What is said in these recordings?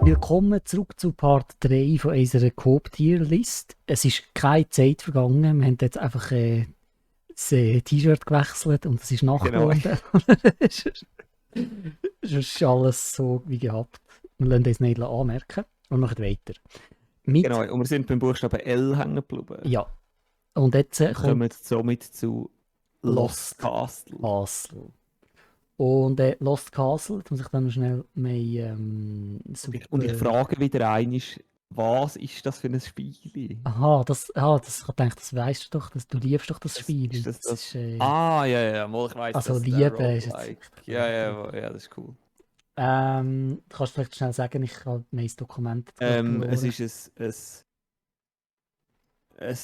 Willkommen zurück zu Part 3 von unserer Coop-Tier-List. Es ist keine Zeit vergangen. Wir haben jetzt einfach das T-Shirt gewechselt und es ist Nacht Genau. geworden. Es ist alles so wie gehabt. Wir lassen uns nicht anmerken und machen weiter. Mit, Genau, und wir sind beim Buchstaben L hängen geblieben. Ja. Und jetzt Wir kommen kommt somit zu Lost Castle. Castle. Und Lost Castle, jetzt muss ich dann noch schnell mehr Und ich frage wieder einmal, was ist das für ein Spiel? Aha, ich denke, das weißt du doch, du liebst doch das Spiel. Ist das das? Ist, Ja, mal, ich weiss, also dass Liebe ist jetzt... Roguelike. Ja, das ist cool. Du kannst vielleicht schnell sagen, ich habe mein Dokument Es ist ein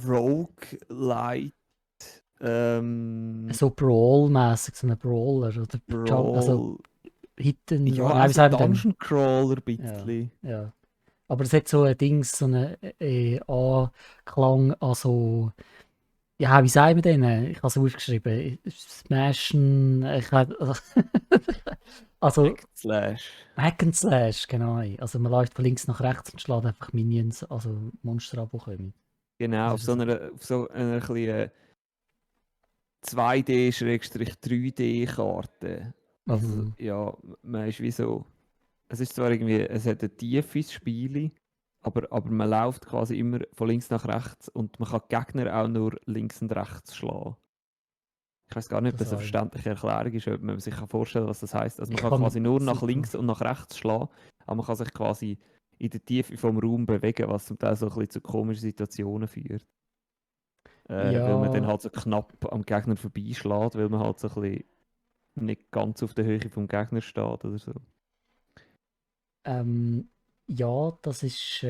Roguelite. so Brawl-mässig, so ein Brawler oder Brawl. also Hidden... Ja, Nein, wie also sagen wir denn? Dungeon Crawler ein bisschen. Ja. Aber es hat so ein Ding, so einen Anklang an so... Ja, wie sagen wir denn? Ich habe es aufgeschrieben. Smashen... Also... Hack and Slash, genau. Also man läuft von links nach rechts und schlägt einfach Minions, also Monster ab, die kommen. Genau, auf so einer kleinen 2D-3D-Karte. Also, ja, man ist wie so... Es ist zwar irgendwie... Es hat ein tiefes Spiel, aber man läuft quasi immer von links nach rechts und man kann die Gegner auch nur links und rechts schlagen. Ich weiß gar nicht, ob das eine verständliche Erklärung ist, ob man sich vorstellen kann, was das heisst. Also man kann quasi nur nach links und nach rechts schlagen, aber man kann sich quasi in der Tiefe vom Raum bewegen, was zum Teil so ein bisschen zu komischen Situationen führt. Weil man dann halt so knapp am Gegner vorbeischlägt, weil man halt so ein bisschen nicht ganz auf der Höhe vom Gegner steht oder so. Ja, das ist...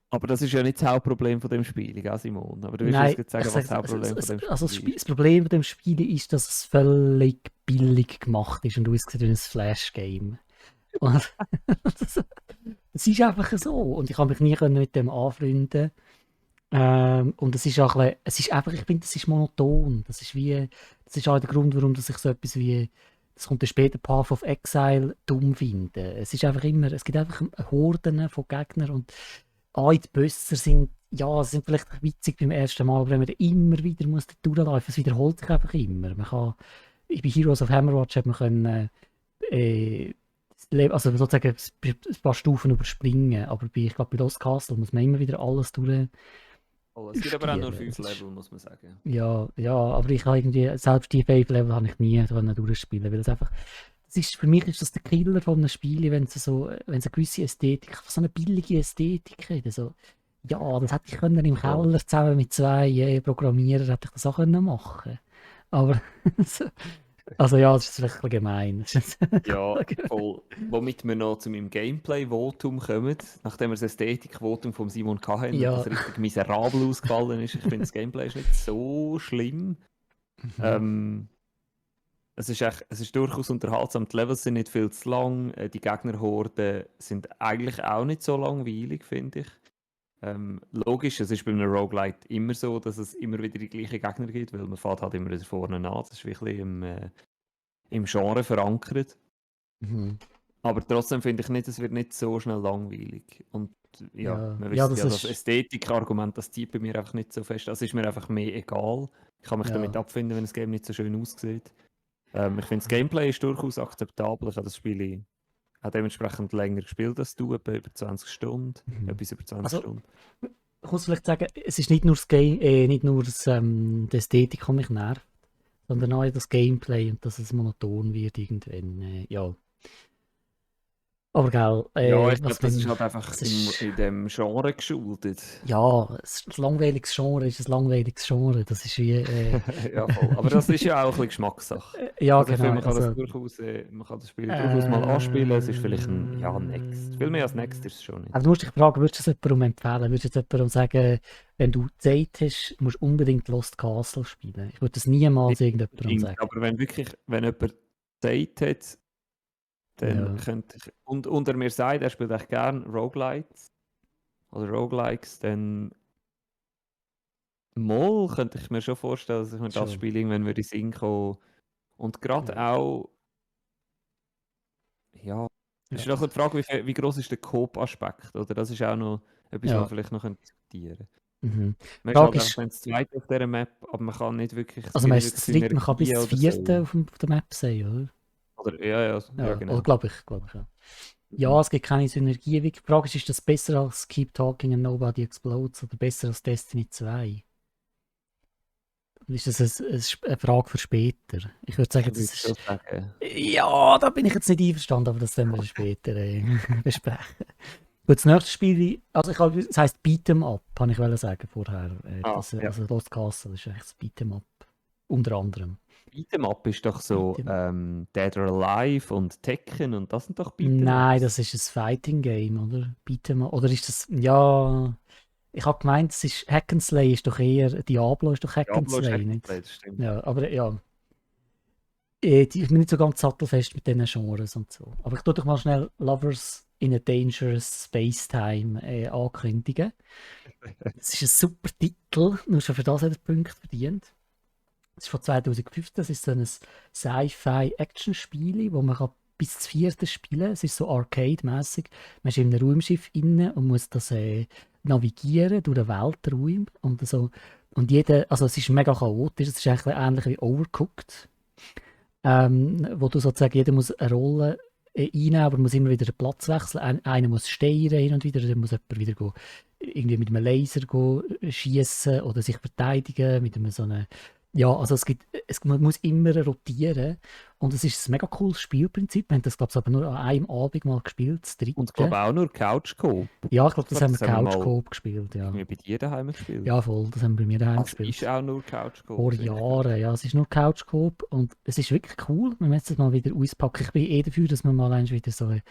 Aber das ist ja nicht das Hauptproblem von dem Spiel, gell, Simon? Aber du willst Nein, jetzt sagen, was das Hauptproblem von dem Spiel also ist. Das Problem von dem Spiel ist, dass es völlig billig gemacht ist und aussieht wie ein Flash-Game. Es ist einfach so. Und ich habe mich nie mit dem anfreunden. Und es ist auch ein bisschen, es ist einfach, ich finde, das ist monoton. Das ist auch der Grund, warum ich so etwas wie, das kommt dann später, Path of Exile, dumm finde. Es gibt einfach Horden von Gegnern und die Bösser sind vielleicht witzig beim ersten Mal, aber wenn man immer wieder muss durchlaufen, es wiederholt sich einfach immer. Bei Heroes of Hammerwatch hat man können, also sozusagen ein paar Stufen überspringen, aber ich glaube, bei Lost Castle muss man immer wieder alles durch. Es gibt aber auch nur 5 Level, muss man sagen. Ja, aber ich habe irgendwie, selbst die 5 Level habe ich nie durchspielen, weil es einfach, für mich ist das der Killer von einem Spiel, wenn es eine gewisse Ästhetik, so eine billige Ästhetik hat. Also, ja, das hätte ich können im Keller zusammen mit 2 Programmierern hätte ich das auch können machen. Aber, also ja, das ist vielleicht ein bisschen gemein. Ja, voll. Womit wir noch zu meinem Gameplay-Votum kommen, nachdem wir das Ästhetik-Votum von Simon hatten, das richtig miserabel ausgefallen ist. Ich finde, das Gameplay ist nicht so schlimm. Es ist durchaus unterhaltsam. Die Levels sind nicht viel zu lang. Die Gegnerhorden sind eigentlich auch nicht so langweilig, finde ich. Logisch, es ist bei einem Roguelite immer so, dass es immer wieder die gleichen Gegner gibt, weil man fährt halt immer wieder vorne an. Das ist wirklich im Genre verankert. Aber trotzdem finde ich nicht, es wird nicht so schnell langweilig. Und man wisst das Ästhetik-Argument, das zieht bei mir einfach nicht so fest. Das ist mir einfach mehr egal. Ich kann mich damit abfinden, wenn das Game nicht so schön aussieht. Ich finde, das Gameplay ist durchaus akzeptabel. Ich habe das Spiel auch dementsprechend länger gespielt als du, etwa über 20 Stunden. Etwas über 20 Stunden. Ich muss vielleicht sagen, es ist nicht nur die Ästhetik, die mich nervt, sondern auch das Gameplay und dass es monoton wird irgendwann. Aber gell, ich glaube, das ist halt einfach in dem Genre geschuldet. Ja, ein langweiliges Genre ist ein langweiliges Genre. Das ist wie... ja, voll. Aber das ist ja auch ein bisschen Geschmackssache. Ja, also genau. Man kann das Spiel durchaus mal anspielen. Es ist vielleicht ein Next. Viel mehr als Next ist es schon nicht. Aber du musst dich fragen, würdest du es jemandem empfehlen? Würdest du jetzt jemandem sagen, wenn du Zeit hast, musst du unbedingt Lost Castle spielen? Ich würde das niemals irgendjemandem sagen. Aber wenn jemand Zeit hat, dann könnte ich, und er mir sagt, er spielt echt gerne Roguelites oder Roguelikes, dann könnte ich mir schon vorstellen, dass ich mir das Spiel irgendwann würde in den Sinn kommen. Und gerade auch, Es ist Ja. doch die Frage, wie groß ist der Coop-Aspekt, oder? Das ist auch noch etwas, was Ja. man vielleicht noch diskutieren könnte. Mhm. Die Man ist Frage halt einfach ist, dann das Zweite auf dieser Map, aber man kann nicht wirklich, es also gibt man nicht ist wirklich das dritte, man kann bis Synergien das oder vierte so. auf der Map sehen, oder? Oder, ja, Ja, oder genau. glaube ich, ja. Ja, es gibt keine Synergie. Die Frage ist das besser als Keep Talking and Nobody Explodes oder besser als Destiny 2? Ist das eine Frage für später? Ich würde Ich sagen, würde das schon ist. sagen, Ja, da bin ich jetzt nicht einverstanden, aber das werden wir später besprechen. Gut, das nächste Spiel, also es heisst Beat'em Up, kann ich sagen vorher. ja. Also Lost Castle ist eigentlich das Beat'em Up. Unter anderem. Beat'em Up ist doch so Beat'em Up. Dead or Alive und Tekken und das sind doch Beat'em Nein, Ups. das ist ein Fighting Game, oder? Beat'em Up. Oder ist das. Ja. Ich habe gemeint, es ist Hack and Slay ist doch eher. Diablo ist doch Hack and Diablo ist Slay, Hack and nicht? Slay, das stimmt. Ja, aber ja. Ich bin nicht so ganz sattelfest mit diesen Genres und so. Aber ich tue doch mal schnell Lovers in a Dangerous Space Time ankündigen. Das ist ein super Titel, nur schon für das hat er Punkte verdient. Das ist von 2015, das ist so ein Sci-Fi-Action-Spiel, wo man kann bis zum vierten spielen kann. Es ist so Arcade-mäßig. Man ist in einem Raumschiff inne und muss das navigieren durch den Weltraum. Und, so. Und also es ist mega chaotisch, es ist eigentlich ähnlich wie Overcooked. Wo du sozusagen, jeder muss eine Rolle einnehmen, aber muss immer wieder den Platz wechseln. Einer muss steuern hin und wieder, dann muss jemand wieder irgendwie mit einem Laser schießen oder sich verteidigen mit einem so einem. Ja, also man muss immer rotieren und es ist ein mega cooles Spielprinzip. Wir haben das, glaube ich, aber nur an einem Abend mal gespielt, das dritte. Und ich glaube auch nur Couch Coop. Ja, ich glaube, das haben wir Das haben wir Couch mal Coop gespielt, ja. irgendwie bei dir daheim gespielt. Ja, voll, das haben wir bei mir daheim Also gespielt. ist auch nur Couch Coop. Vor sicher. Jahren, ja. Es ist nur Couch Coop und es ist wirklich cool. Wir müssen es mal wieder auspacken. Ich bin dafür, dass man mal wieder so eine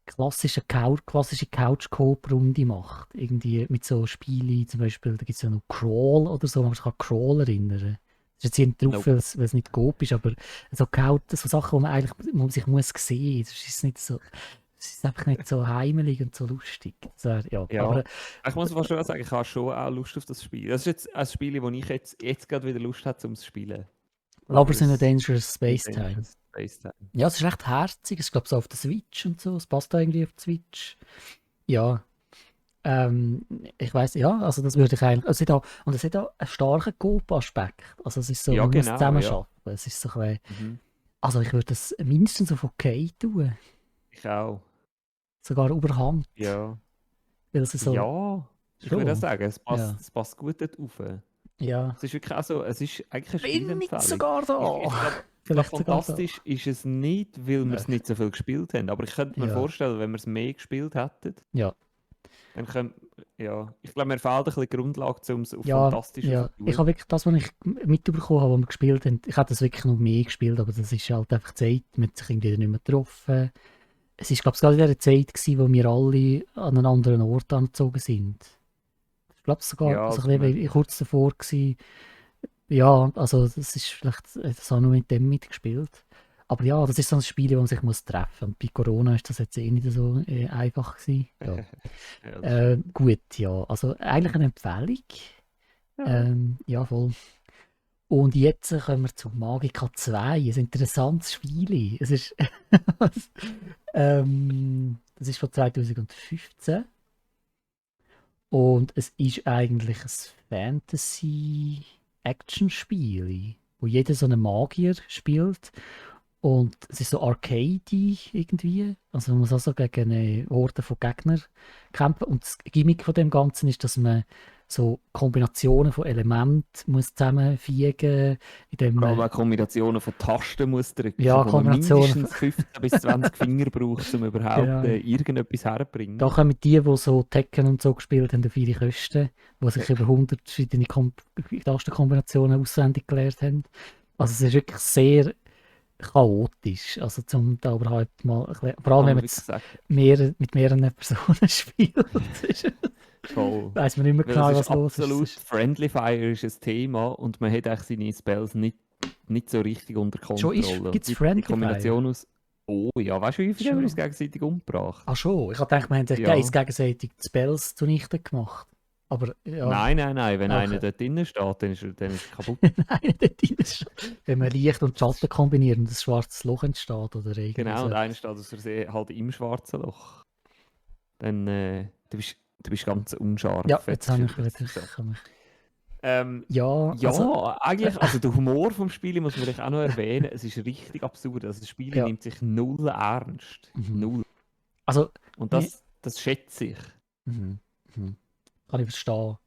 klassische Couch Coop Runde macht. Irgendwie mit so Spielen, zum Beispiel, da gibt es ja noch Crawl oder so, man kann Crawl erinnern. Das ist jetzt hier nicht drauf, Nope. weil es nicht Coop ist, aber so Sachen, wo man sich muss sehen. Das ist nicht so. Es ist einfach nicht so heimelig und so lustig. So, ja. Ja. Aber Ich muss fast schon sagen, ich habe schon auch Lust auf das Spiel. Das ist jetzt ein Spiel, wo ich jetzt gerade wieder Lust habe, zum zu spielen. Lovers in a Dangerous Space Time. Space Time. Ja, es ist recht herzig. Es ist, glaube ich, so auf der Switch und so. Es passt da irgendwie auf die Switch. Ja. Ich weiß, ja, also das würde ich eigentlich. Und es hat auch einen starken Coop-Aspekt. Also es ist so, Ja, man muss genau, zusammen ja. arbeiten. Es ist so ein bisschen, Mhm. also ich würde das mindestens auf okay tun. Ich auch. Sogar überhand. Ja. Weil es so, Ja, ich würde auch schon. sagen, es Ja. passt gut dort rauf. Ja. Es ist wirklich auch so, es ist eigentlich eine Bin Spielempfehlung. nicht sogar da. Ich glaube, Vielleicht sogar da. fantastisch ist es nicht, weil wir es nicht so viel gespielt haben. Aber ich könnte mir Ja. vorstellen, wenn wir es mehr gespielt hätten, Ja. dann ja, ich glaube, mir fehlt ein bisschen die Grundlage, um es auf Ja, fantastisch ja. zu tun. Ich habe wirklich das, was ich mitbekommen habe, was wir gespielt haben, ich habe das wirklich noch mehr gespielt, aber das ist halt einfach Zeit, man hat sich irgendwie nicht mehr getroffen. Es ist, glaube ich, gerade in der Zeit gewesen, wo wir alle an einen anderen Ort angezogen sind. Ich glaube sogar, Ja, also das ein bisschen kurz davor gewesen. Ja, also das ist vielleicht, das habe ich nur mit dem mitgespielt. Aber ja, das ist so ein Spiel, wo man sich muss treffen muss. Und bei Corona ist das jetzt nicht so einfach gewesen. Ja. Ja, das Gut, ja. Also eigentlich eine Empfehlung. Ja. Ja, voll. Und jetzt kommen wir zu Magica 2. Ein interessantes Spiel. Es ist, das ist von 2015. Und es ist eigentlich ein Fantasy-Action-Spiel, wo jeder so einen Magier spielt. Und es ist so arcadey irgendwie. Also man muss also gegen eine Horde von Gegnern kämpfen. Und das Gimmick von dem Ganzen ist, dass man so Kombinationen von Elementen muss zusammenfügen, indem Vor allem man auch Kombinationen von Tasten muss drücken, Ja, wo man Kombinationen mindestens 15 bis 20 Finger braucht, um überhaupt Genau. Irgendetwas herzubringen. Da kommen die so Tekken und so gespielt haben, auf ihre Kosten, die sich über 100 verschiedene Tastenkombinationen auswendig gelernt haben. Also es ist wirklich sehr chaotisch. Also zum da überhaupt mal, vor allem wenn man es mit mehreren Personen spielt, Voll. weiss man nicht mehr genau, was los absolut ist. Friendly Fire ist ein Thema und man hat eigentlich seine Spells nicht so richtig unter Kontrolle. Gibt es Die Friendly Kombination Fire? aus. Oh ja, weißt du, wie viel haben wir uns gegenseitig umgebracht? Ach schon, ich habe gedacht, wir haben Ja. uns gegenseitig die Spells zunichte gemacht. Aber ja, Nein, wenn einer okay. dort drinnen steht, dann ist er kaputt. Nein, dort drin ist schon. Wenn man Licht und Schatten kombiniert und ein schwarzes Loch entsteht oder irgendwie Genau, so und einer etwas. steht aus Versehen halt im schwarzen Loch. Dann du bist ganz unscharf. Ja, jetzt Jetzt habe ist ich wieder wieder. so. Kann ich, Ähm, ja, also, ja, eigentlich, also der Humor vom Spiel muss man vielleicht auch noch erwähnen. Es ist richtig absurd. Also das Spiel ja. nimmt sich null ernst. Mhm. Null. Also, Und wir, das schätze ich. mhm. Mhm. Kann ich verstehen.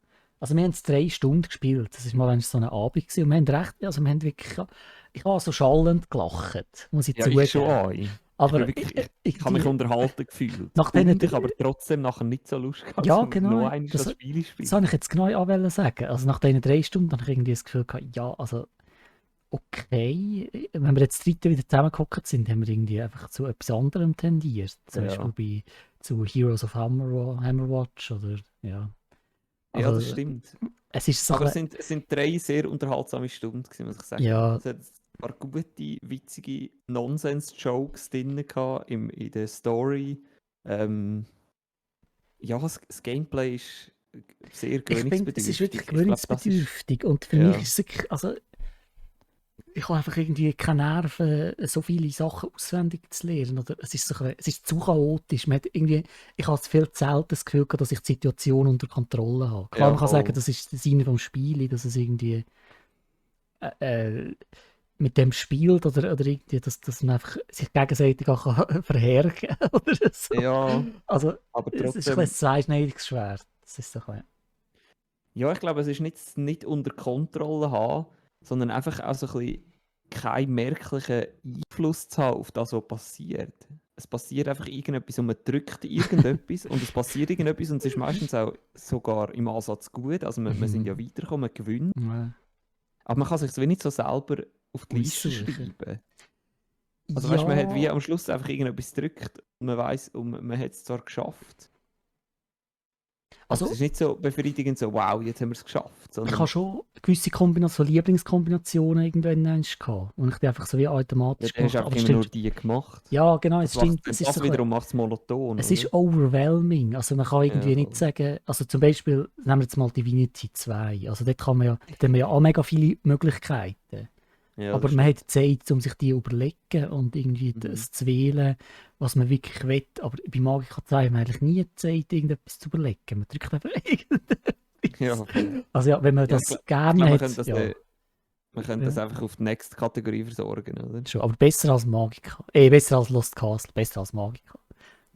Also wir haben es 3 Stunden gespielt. Das war mal so ein Abend gewesen. Und wir haben recht, also wir haben wirklich, ich habe so schallend gelacht, muss ich Ja, ich schon zugeben. auch. Ich bin Aber wirklich, ich habe mich irgendwie, unterhalten gefühlt. nach diesen, Und ich aber trotzdem nachher nicht so Lust gehabt, ja um noch genau, einmal das, das Spiel zu das habe ich spielen. jetzt genau auch wollen sagen. Also nach diesen 3 Stunden habe ich irgendwie das Gefühl gehabt, ja, also okay, wenn wir jetzt dritte wieder zusammengehockt sind, haben wir irgendwie einfach zu etwas anderem tendiert. Zum Ja. Beispiel zu Heroes of Hammerwatch oder ja. Ja, das Also stimmt. es ist so ein Aber bisschen, es sind 3 sehr unterhaltsame Stunden, gewesen, muss ich sagen. ja, Es hat ein paar gute, witzige Nonsens-Jokes drin gehabt in der Story. Ähm, ja, das Gameplay ist sehr ich finde, es ist wirklich gewöhnungsbedürftig. Ich glaube, das ist. gewöhnungsbedürftig und für mich Ja, ist es wirklich, also ich habe einfach irgendwie keine Nerven, so viele Sachen auswendig zu lernen. Oder es ist, so, es ist zu chaotisch. Man hat irgendwie, ich habe viel zu selten das Gefühl gehabt, dass ich die Situation unter Kontrolle habe. Klar, ja, man kann sagen, voll. das ist der Sinn vom Spiel, dass es irgendwie mit dem spielt oder irgendwie, dass man einfach sich gegenseitig auch kann verhergen kann oder so. Ja, Also, aber es ist ein trotzdem. zweischneidiges Schwert. Das ist so ein Ja, ich glaube, es ist nicht unter Kontrolle haben, sondern einfach auch so ein bisschen keinen merklichen Einfluss zu haben auf das, was passiert. Es passiert einfach irgendetwas und man drückt irgendetwas und es passiert irgendetwas und es ist meistens auch sogar im Ansatz gut. Also wir sind ja bisschen weitergekommen, man gewinnt. ja, Aber man kann sich so nicht so selber auf die Liste aussuchen. schreiben. Also weißt du, man hat wie Ja, am Schluss einfach irgendetwas gedrückt und man weiß und man hat es zwar geschafft, aber es also ist nicht so befriedigend so, wow, jetzt haben wir es geschafft, ich habe sondern schon gewisse so Lieblingskombinationen irgendwann gehabt, und ich die einfach so wie ja, automatisch du hast gemacht habe. Aber einfach das immer nur stimmt, die gemacht. ja genau, es stimmt, es ist so Das ein bisschen, wiederum macht es monoton, es oder? ist overwhelming. Also man kann Ja, irgendwie nicht voll. sagen, also zum Beispiel, nehmen wir jetzt mal Divinity 2, also dort kann man ja, dort haben wir ja auch mega viele Möglichkeiten. Ja, Aber das man hat stimmt. Zeit, um sich die zu überlegen und irgendwie Mhm. das zu wählen, was man wirklich will. Aber bei Magica 2 haben wir eigentlich nie Zeit, irgendetwas zu überlegen. Man drückt einfach Ja, irgendetwas. voll. Also ja, wenn man Ja, das ich glaub, gerne hat, ja. wir können das Ja, einfach auf die nächste Kategorie versorgen, oder? schon. Aber besser als Magica. Besser als Lost Castle, besser als Magica.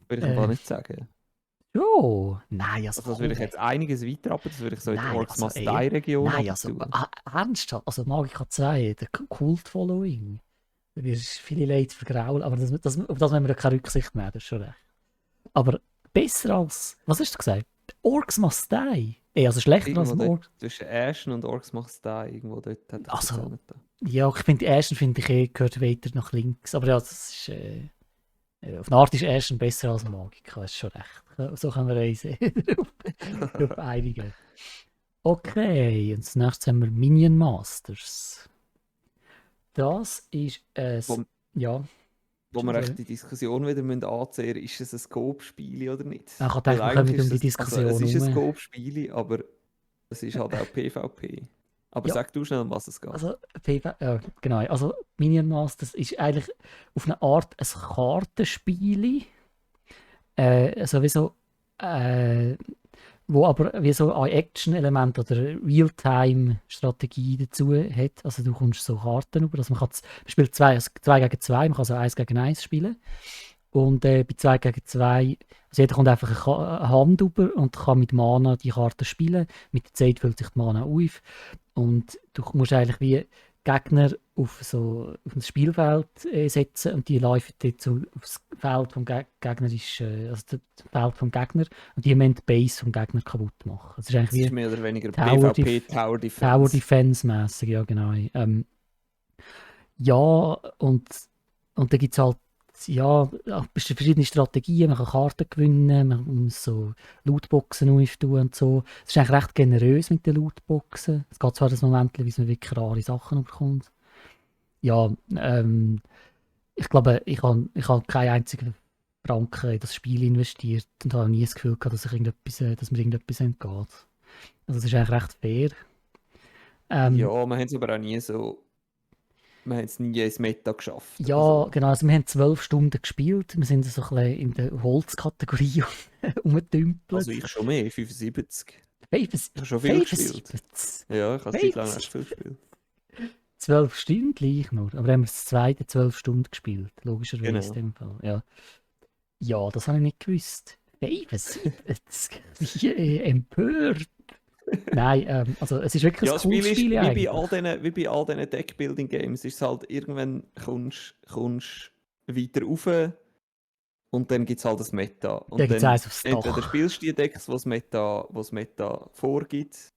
Würde ich aber Äh, nicht sagen. nein, Also das also würde ich komm. jetzt einiges weiter ab, das würde ich so in die Nein, Orcs also Must Die Region nein, ab also tun. ernsthaft. Also Magica 2, der Kult-Following. Da wirst du viele Leute vergraulen, aber auf das müssen wir keine Rücksicht nehmen, das ist schon recht. Aber besser als, was hast du gesagt? Orcs Must Die. Also schlechter als Irgendwo im dort Orcs. zwischen Ashen und Orcs Must Die, irgendwo dort hat ich sie Also, zusammengetan. ja, ich finde, die ersten finde ich gehört weiter nach links. Aber ja, das ist, auf eine Art ist Ashen besser als Magica, ist schon recht. So können wir uns darauf einigen. Okay, und als nächstes haben wir Minion Masters. Das ist Wo, ja, wo wir sorry. echt die Diskussion wieder anziehen müssen, ist es ein Scope-Spiel oder nicht? Ich habe Weil gedacht, wir eigentlich kommen um ist die es, also es Diskussion ist ein herum. Scope-Spiel, aber es ist halt auch PvP. Aber Ja, sag du schnell, um was es geht. also, genau. Also, Minion Masters ist eigentlich auf eine Art ein Kartenspiel, sowieso, wo aber wie so ein Action-Element oder Realtime-Strategie dazu hat. Also, du kommst so Karten über. Also man spielt also 2 gegen 2, man kann so 1 gegen 1 spielen. Und bei 2 gegen 2, also jeder kommt einfach eine Hand über und kann mit Mana die Karte spielen. Mit der Zeit füllt sich die Mana auf. Und du musst eigentlich wie Gegner auf ein Spielfeld setzen und die laufen dort so aufs Feld vom Gegner, also das Feld vom Gegner, und die müssen die Base vom Gegner kaputt machen. Das ist eigentlich Es ist wie mehr oder weniger Tower, PvP Tower Tower Defense. Defense mäßig, ja genau. Ja, und da gibt es halt ja, verschiedene Strategien. Man kann Karten gewinnen, man muss so Lootboxen auftun und so. Es ist eigentlich recht generös mit den Lootboxen. Es geht zwar das Moment, bis man wirklich rare Sachen bekommt. Ja, ich glaube, ich habe keinen einzigen Franken in das Spiel investiert und habe nie das Gefühl gehabt, dass mir irgendetwas entgeht. Also es ist eigentlich recht fair. Ja, Ähm, wir haben es aber auch nie so. Wir haben es nie ins Meta geschafft oder ja, so. genau, also wir haben 12 Stunden gespielt. Wir sind so ein bisschen in der Holzkategorie rumgetümpelt. Also ich schon mehr, 75. 75, Ich habe schon viel gespielt. 75, Ja, ich habe seit langem echt viel gespielt. 12 Stunden gleich nur. Aber haben wir das zweite 12 Stunden gespielt, logischerweise Genau. in dem Fall. Ja, ja, das habe ich nicht gewusst. 75, wie empört. Nein, also es ist wirklich Ja, ein das Spiel cooles ist Spiel eigentlich. wie bei all diesen Deckbuilding-Games, ist es halt irgendwann kommst weiter rauf und dann gibt es halt das Meta. Da Und gibt es dann eins aufs entweder Dach. spielst du die Decks, was Meta vorgibt,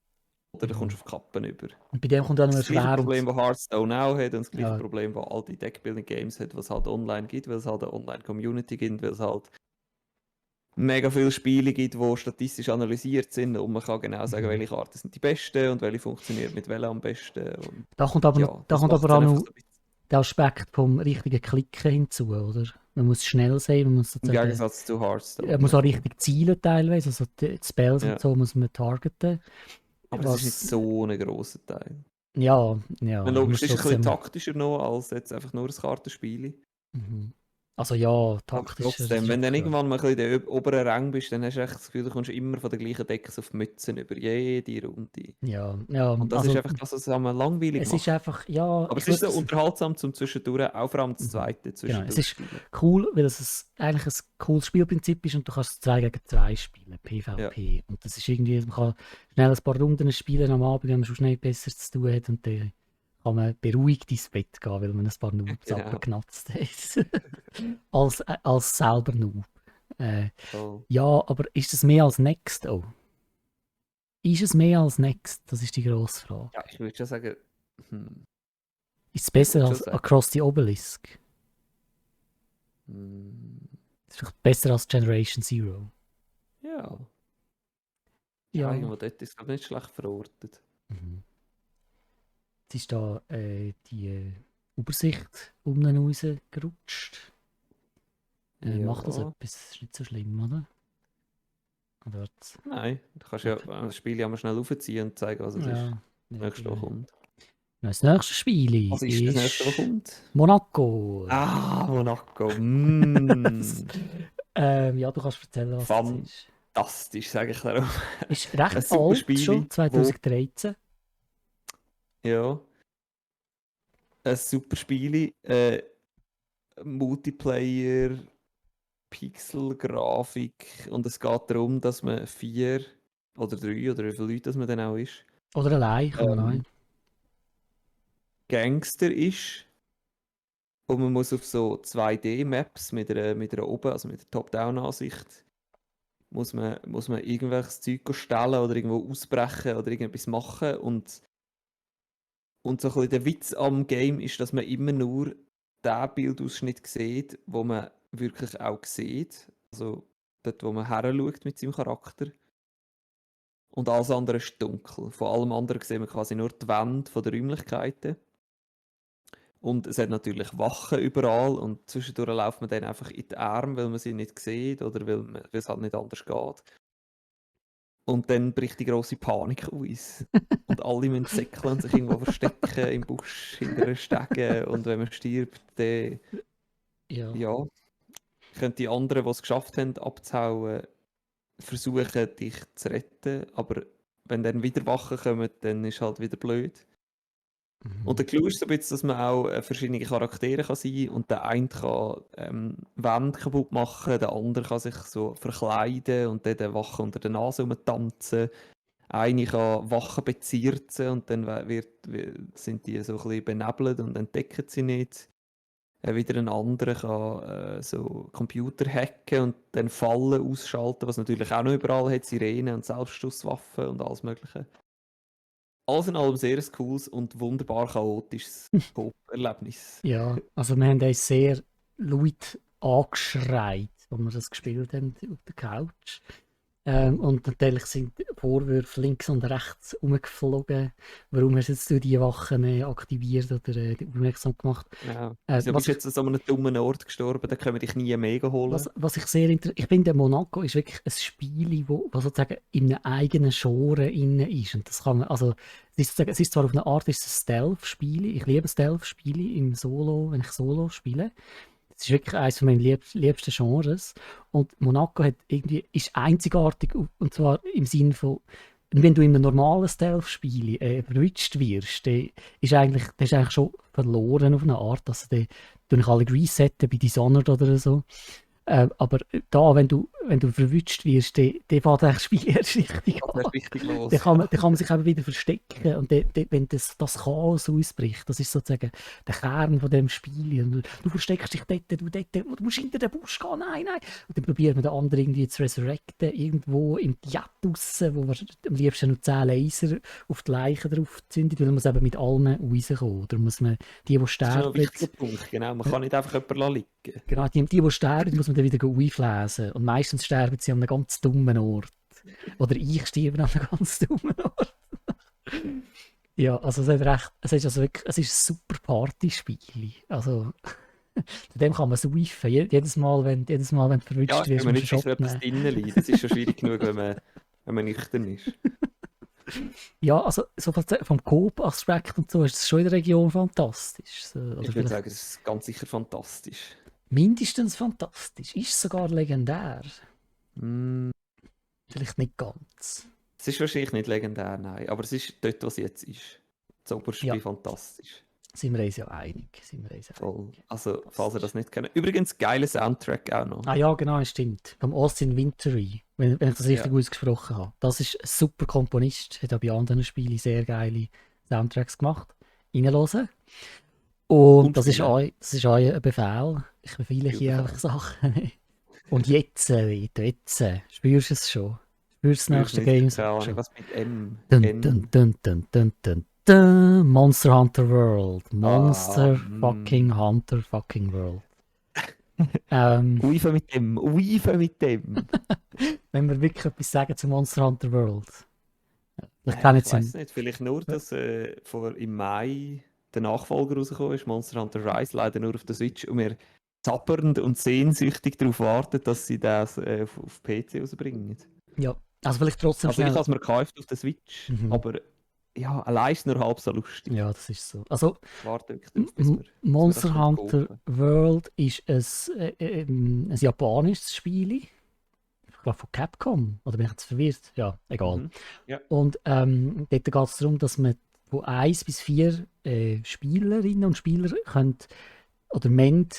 oder du kommst auf Kappen über. Und bei dem kommt auch noch Das ein ist das gleiche schwer Problem, und das Hearthstone auch hat und das gleiche ja, Problem, das all die Deckbuilding-Games hat, was es halt online gibt, weil es halt eine Online-Community gibt, weil es halt mega viele Spiele gibt, die statistisch analysiert sind und man kann genau sagen, welche Karten sind die besten und welche funktionieren mit welchen am besten. Und da kommt aber, ja, da das kommt macht es aber auch dann einfach noch so ein bisschen. der Aspekt vom richtigen Klicken hinzu, oder? Man muss schnell sein, man muss Im sozusagen, Gegensatz zu man Hearthstone, muss ja auch voll. richtig zielen teilweise, also die Spells und Ja. so muss man targeten. Aber es ist nicht Was, so ein grosser Teil. ja, ja, Wenn man logisch, muss es ist ein bisschen trotzdem, taktischer noch, als jetzt einfach nur ein Kartenspiel. mhm. Also ja, Aber taktischer, das trotzdem, ist wenn du dann einfach, irgendwann mal ein bisschen in den oberen Rang bist, dann hast du echt das Gefühl, du kommst immer von der gleichen Decke auf die Mützen über jede Runde. ja, ja, Und das ist also einfach das, was es einmal langweilig es ist macht. einfach, ja, Aber ich es ist würde so es, unterhaltsam zum Zwischendurch, auch vor allem das mhm. zweite Genau, es zwischendurch ist spielen. cool, weil es eigentlich ein cooles Spielprinzip ist und du kannst 2 gegen 2 spielen, Ja, PvP. Und das ist irgendwie, man kann schnell ein paar Runden spielen am Abend, wenn man schon schnell besser zu tun hat und dann kann man beruhigt ins Bett gehen, weil man ein paar Noobs genau. abgeknatzt hat. als selber Noob. Äh, Voll. ja, aber ist es mehr als Next auch? Ist es mehr als Next? Das ist die grosse Frage. Ja, ich würde schon sagen, hm, Ist es ich besser würde schon als sagen, Across the Obelisk? hm, Ist es vielleicht besser als Generation Zero? ja. Ja, Ja. irgendwo dort ist es glaub ich, nicht schlecht verortet. Mhm. Jetzt ist da die Übersicht um den rausgerutscht. Macht das Ja, etwas? Das ist nicht so schlimm, oder? Oder was? nein, du kannst ja Okay. das Spiel ja mal schnell aufziehen und zeigen, was es ist. Ja, Das ja, nächste, was kommt. das nächste Spiel Was ist das nächste, was ist kommt? Monaco. Ah, Monaco. Mm. Ja, du kannst erzählen, was das ist. Fantastisch, sage ich darum. Ist Ein recht super alt schon, Spiel, wo, 2013. ja, ein super Spiel, Multiplayer, Pixel-Grafik und es geht darum, dass man 4 oder 3 oder wie viele Leute das man dann auch ist, Oder allein kann man auch. ähm, Gangster ist und man muss auf so 2D-Maps mit einer oben, also mit der Top-Down-Ansicht, muss man irgendwelches Zeug stellen oder irgendwo ausbrechen oder irgendetwas machen und so ein bisschen der Witz am Game ist, dass man immer nur den Bildausschnitt sieht, wo man wirklich auch sieht, also dort, wo man her schaut mit seinem Charakter. Und alles andere ist dunkel. Von allem anderen sehen wir quasi nur die Wände der Räumlichkeiten. Und es hat natürlich Wachen überall und zwischendurch läuft man dann einfach in die Arme, weil man sie nicht sieht oder weil es halt nicht anders geht. Und dann bricht die grosse Panik aus. Und alle müssen säckeln und sich irgendwo verstecken im Busch, hinter einer Stege. Und wenn man stirbt, dann Ja. ja, können die anderen, die es geschafft haben, abzuhauen, versuchen, dich zu retten. Aber wenn dann wieder Wachen kommen, dann ist halt wieder blöd. Und der Mhm. Clou ist so ein bisschen, dass man auch verschiedene Charaktere kann sein und der eine kann Wände kaputt machen, der andere kann sich so verkleiden und dann den Wachen unter der Nase tanzen. Eine kann Wachen bezirzen und dann sind die so ein bisschen benebelt und entdecken sie nicht. Wieder ein anderer kann so Computer hacken und dann Fallen ausschalten, was natürlich auch noch überall hat, Sirenen und Selbstschusswaffen und alles mögliche. Alles in allem sehr ein cooles und wunderbar chaotisches Coop-Erlebnis. Ja, also wir haben uns sehr laut angeschreit, als wir das gespielt haben auf der Couch. Und natürlich sind Vorwürfe links und rechts umgeflogen. Warum hast du jetzt die Wachen aktiviert oder aufmerksam gemacht? Ja. Wieso Was bist du ich, jetzt an so einem dummen Ort gestorben? Da können wir dich nie mehr holen. was ich sehr interessant, ich finde, Monaco ist wirklich ein Spiel, wo sozusagen in einem eigenen Genre inne ist. Und das kann man, also, es ist zwar auf eine Art ist es ein Stealth-Spiel. Ich liebe Stealth-Spiele im Solo, wenn ich Solo spiele. Es ist wirklich eines meiner liebsten Genres. Und Monaco hat irgendwie, ist einzigartig, und zwar im Sinne von, wenn du in einem normalen Stealth-Spiel verwünscht wirst, dann ist eigentlich schon verloren auf eine Art, dass du nicht alle resetten bei Dishonored oder so. Aber da, wenn du verwünscht wirst, dann fängt das Spiel erst richtig Das an. wäre richtig los. Dann kann man sich eben wieder verstecken. Und wenn das Chaos ausbricht, das ist sozusagen der Kern von dem Spiel. Und du versteckst dich dort, du musst hinter den Busch gehen, nein. Und dann probiert man den anderen irgendwie zu resurrecten, irgendwo im Jet draussen, wo man am liebsten noch 10 Laser auf die Leichen drauf zündet, weil man muss eben mit allem rauskommen. Oder muss man die Das ist noch ein sterben, wichtiger Punkt, genau. Man kann nicht einfach jemanden liegen. genau, die sterben, muss man dann wieder einflesen. Und meistens sterben sie an einem ganz dummen Ort. Oder ich sterbe an einem ganz dummen Ort. Ja, also es ist also wirklich, es ist ein super Partyspiel. Also, zu dem kann man saufen. Jedes Mal, wenn du Ja, verwünscht ich wirst, bin mir musst du nicht einen sicher, Shot ob das nehmen. drinnen liegt. Das ist schon schwierig genug, wenn man nüchtern ist. Ja, also so vom Coop-Aspekt und so ist es schon in der Region fantastisch. So, oder Ich würde vielleicht sagen, das ist ganz sicher fantastisch. mindestens fantastisch. Ist sogar legendär. Mm, Vielleicht nicht ganz. Es ist wahrscheinlich nicht legendär, nein. Aber es ist dort, was es jetzt ist. Das oberste Ja, fantastisch. sind wir uns ja einig. Voll. Also, falls ihr Fantastisch. das nicht kennt. Übrigens, geiler Soundtrack auch noch. Ah ja, genau, stimmt. Vom Austin Wintory, wenn ich das richtig Ja, ausgesprochen habe. Das ist ein super Komponist, hat auch bei anderen Spielen sehr geile Soundtracks gemacht. Reinhören. Und und spielen. das ist auch ein Befehl. Ich befehle hier einfach Spielbefehl. Sachen. Und jetzt, Vito, spürst du es schon? Spürst du das Spürst nächste nicht, Game keine Ahnung, schon? was mit M. Dun, dun, N. dun, dun, dun, dun, dun. Monster Hunter World. Ah, Monster fucking Hunter fucking World. Uife mit dem. Uife mit dem. Wenn wir wirklich etwas sagen zu Monster Hunter World. Ich kenne Ich jetzt weiß nicht, vielleicht nur, dass im Mai der Nachfolger rausgekommen ist, Monster Hunter Rise, leider nur auf der Switch, und wir zappernd und sehnsüchtig darauf warten, dass sie das auf PC rausbringen. ja, also vielleicht trotzdem Also ich schnell. habe es mir gekauft auf der Switch, Mhm. aber ja, allein ist nur halb so lustig. Ja, das ist so. Also Ich warte wirklich darauf, bis wir das Monster können Hunter kaufen. World ist ein japanisches Spiel. Ich glaube von Capcom. Oder bin ich jetzt verwirrt? Ja, egal. Mhm. Ja. Und dort geht es darum, dass man von 1 bis 4 Spielerinnen und Spieler könnt, oder müssen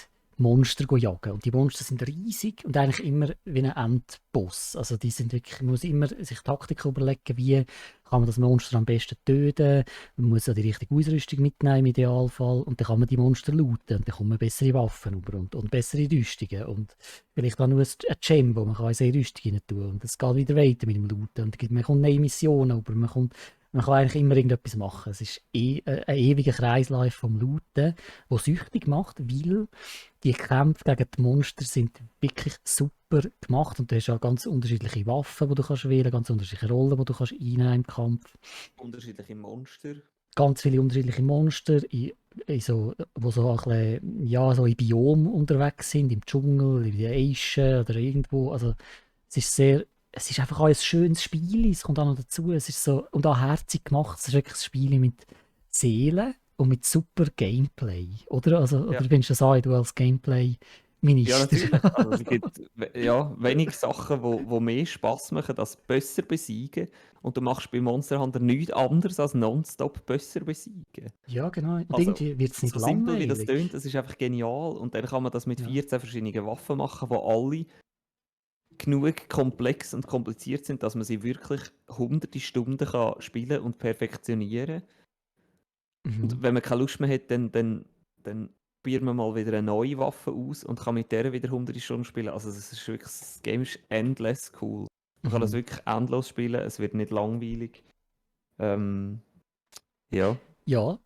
Monster jagen. Und die Monster sind riesig und eigentlich immer wie ein Endboss. Also die sind wirklich, man muss immer sich Taktik überlegen, wie kann man das Monster am besten töten. Man muss ja die richtige Ausrüstung mitnehmen im Idealfall. Und dann kann man die Monster looten. Und dann kommen bessere Waffen über und bessere Rüstungen. Und vielleicht auch nur ein Gem, wo man kann in seine Rüstung rein tun. Und es geht wieder weiter mit dem Looten. Und man kommt neue Missionen über. Man kann eigentlich immer irgendetwas machen. Es ist ein ewiger Kreislauf vom Looten, der süchtig macht, weil die Kämpfe gegen die Monster sind wirklich super gemacht und du hast ja ganz unterschiedliche Waffen, die du kannst wählen, ganz unterschiedliche Rollen, die du kannst einnehmen im Kampf. Unterschiedliche Monster. Ganz viele unterschiedliche Monster, wo so ein bisschen, ja, so in Biom unterwegs sind, im Dschungel, in den Eischen oder irgendwo. Also es ist einfach auch ein schönes Spiel, es kommt auch noch dazu, es ist so, und auch herzig gemacht, es ist wirklich ein Spiel mit Seele und mit super Gameplay, oder? Also, Ja. oder findest du das auch, du als Ja, Gameplay-Minister? natürlich. Also, es gibt wenig Sachen, wo mehr Spaß machen, als besser besiegen. Und du machst bei Monster Hunter nichts anderes als nonstop besser besiegen. Ja, genau. Und Also, irgendwie wird es nicht so simpel wie das langweilig. tönt, das ist einfach genial. Und dann kann man das mit Ja. 14 verschiedenen Waffen machen, die alle genug komplex und kompliziert sind, dass man sie wirklich hunderte Stunden kann spielen und perfektionieren. Mhm. Und wenn man keine Lust mehr hat, dann probiert man mal wieder eine neue Waffe aus und kann mit der wieder hunderte Stunden spielen. Also das Game ist endless cool. Man kann das wirklich endlos spielen, es wird nicht langweilig. Ja. Ja,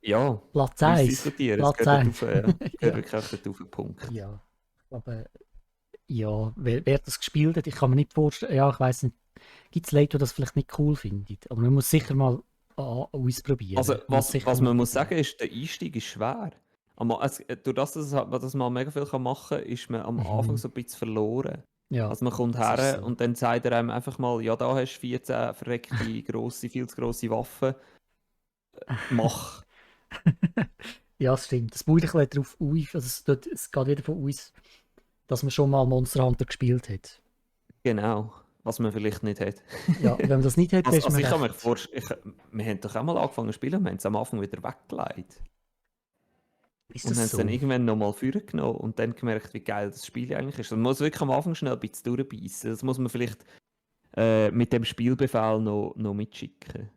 Ja, Platz nichts 1. diskutieren, es Platz gehört 1. dort auf, gehört Ja. wirklich dort auf den Punkt. Ja. Ich glaube, Ja, wer das gespielt hat, ich kann mir nicht vorstellen, ja, ich weiß nicht, gibt es Leute, die das vielleicht nicht cool finden, aber man muss sicher mal ausprobieren. Also, Man muss sicher was mal man muss probieren. sagen, ist, der Einstieg ist schwer. Durch das, dass man mega viel machen kann, ist man am Anfang Mhm. so ein bisschen verloren. Ja, Also man kommt das ist her so. und dann sagt er einem einfach mal, ja, da hast du 14 verreckte, viel zu grosse Waffen, mach. Ja, das stimmt. Das baut ein bisschen darauf auf, also es geht wieder von uns, dass man schon mal Monster Hunter gespielt hat. Genau, was man vielleicht nicht hat. Ja, und wenn man das nicht hat, dann ist Also man ich kann mir recht... vorstellen, wir haben doch auch mal angefangen zu spielen und wir haben es am Anfang wieder weggelegt. Ist Und haben das es dann so? irgendwann nochmal vorgenommen und dann gemerkt, wie geil das Spiel eigentlich ist. Man muss wirklich am Anfang schnell ein bisschen durchbeissen. Das muss man vielleicht mit dem Spielbefehl noch mitschicken.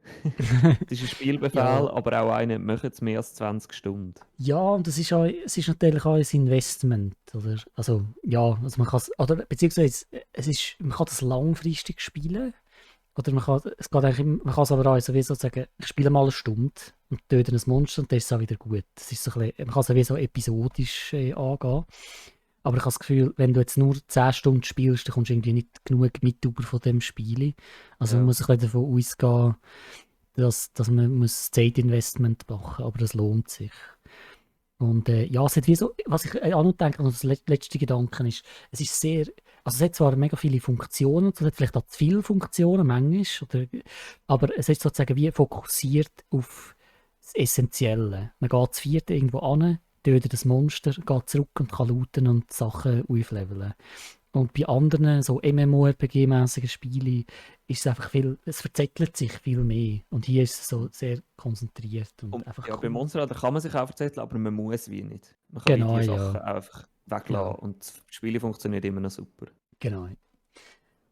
Das ist ein Spielbefehl, Ja, aber auch einer, macht es mehr als 20 Stunden. ja, und es ist natürlich auch ein Investment, oder? Also, ja, also man kann oder beziehungsweise man kann das langfristig spielen, oder es geht eigentlich, man kann es aber auch sowieso sagen, ich spiele mal eine Stunde und töte ein Monster und dann ist es auch wieder gut. Das ist so ein bisschen, man kann es sowieso episodisch angehen. Aber ich habe das Gefühl, wenn du jetzt nur 10 Stunden spielst, dann kommst du irgendwie nicht genug mit über von dem Spiel. Also man Ja. muss ein bisschen davon ausgehen, dass man muss Zeitinvestment machen, aber das lohnt sich. Und ja, es hat wie so, was ich auch noch denke, und das letzte Gedanke ist, es ist sehr, also es hat zwar mega viele Funktionen, es hat vielleicht auch zu viele Funktionen, manchmal, aber es ist sozusagen wie fokussiert auf das Essentielle. Man geht zu viert irgendwo an, tötet das Monster, geht zurück und kann looten und Sachen aufleveln. Und bei anderen, so MMORPG-mäßigen Spielen, ist es einfach es verzettelt sich viel mehr. Und hier ist es so sehr konzentriert und Und einfach ja, bei cool. Monster Hunter kann man sich auch verzetteln, aber man muss wie nicht. Man kann wie Genau, die ja. Sachen auch einfach Ja, weglassen und das Spiel funktioniert immer noch super. genau.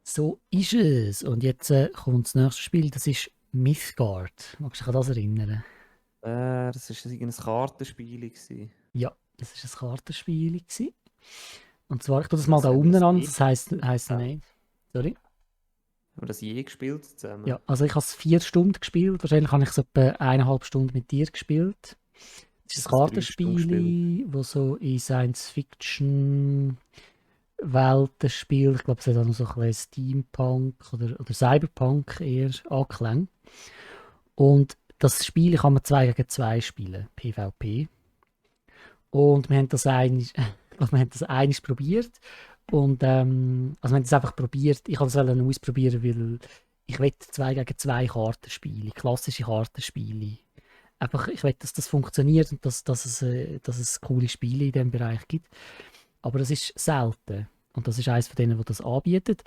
So ist es. Und jetzt kommt das nächste Spiel, das ist Mythgard. Magst du dich an das erinnern? Das war ein Kartenspiel. Gewesen. Ja, das ist ein Kartenspiel gewesen. Und zwar, ich tue das mal Das da haben wir unten das an, je das gespielt heisst zusammen. nein. Sorry. Haben wir das je gespielt zusammen? Ja, also ich habe es 4 Stunden gespielt. Wahrscheinlich habe ich es etwa 1,5 Stunden mit dir gespielt. Es ist ein Das 3 Stunden gespielt. Kartenspiel, wo so in Science-Fiction Welten spielt. Ich glaube, es hat auch noch so ein bisschen Steampunk oder Cyberpunk eher angeklängt. Und das Spiel kann man 2 gegen 2 spielen, PvP. Und wir haben das eigentlich, also wir haben das einmal probiert. Und also wir haben das einfach probiert. Ich wollte es ausprobieren, weil ich will 2 gegen 2 Kartenspiele, klassische Kartenspiele. Einfach, ich will, dass das funktioniert und dass es coole Spiele in diesem Bereich gibt. Aber das ist selten. Und das ist eines von denen, die das anbietet.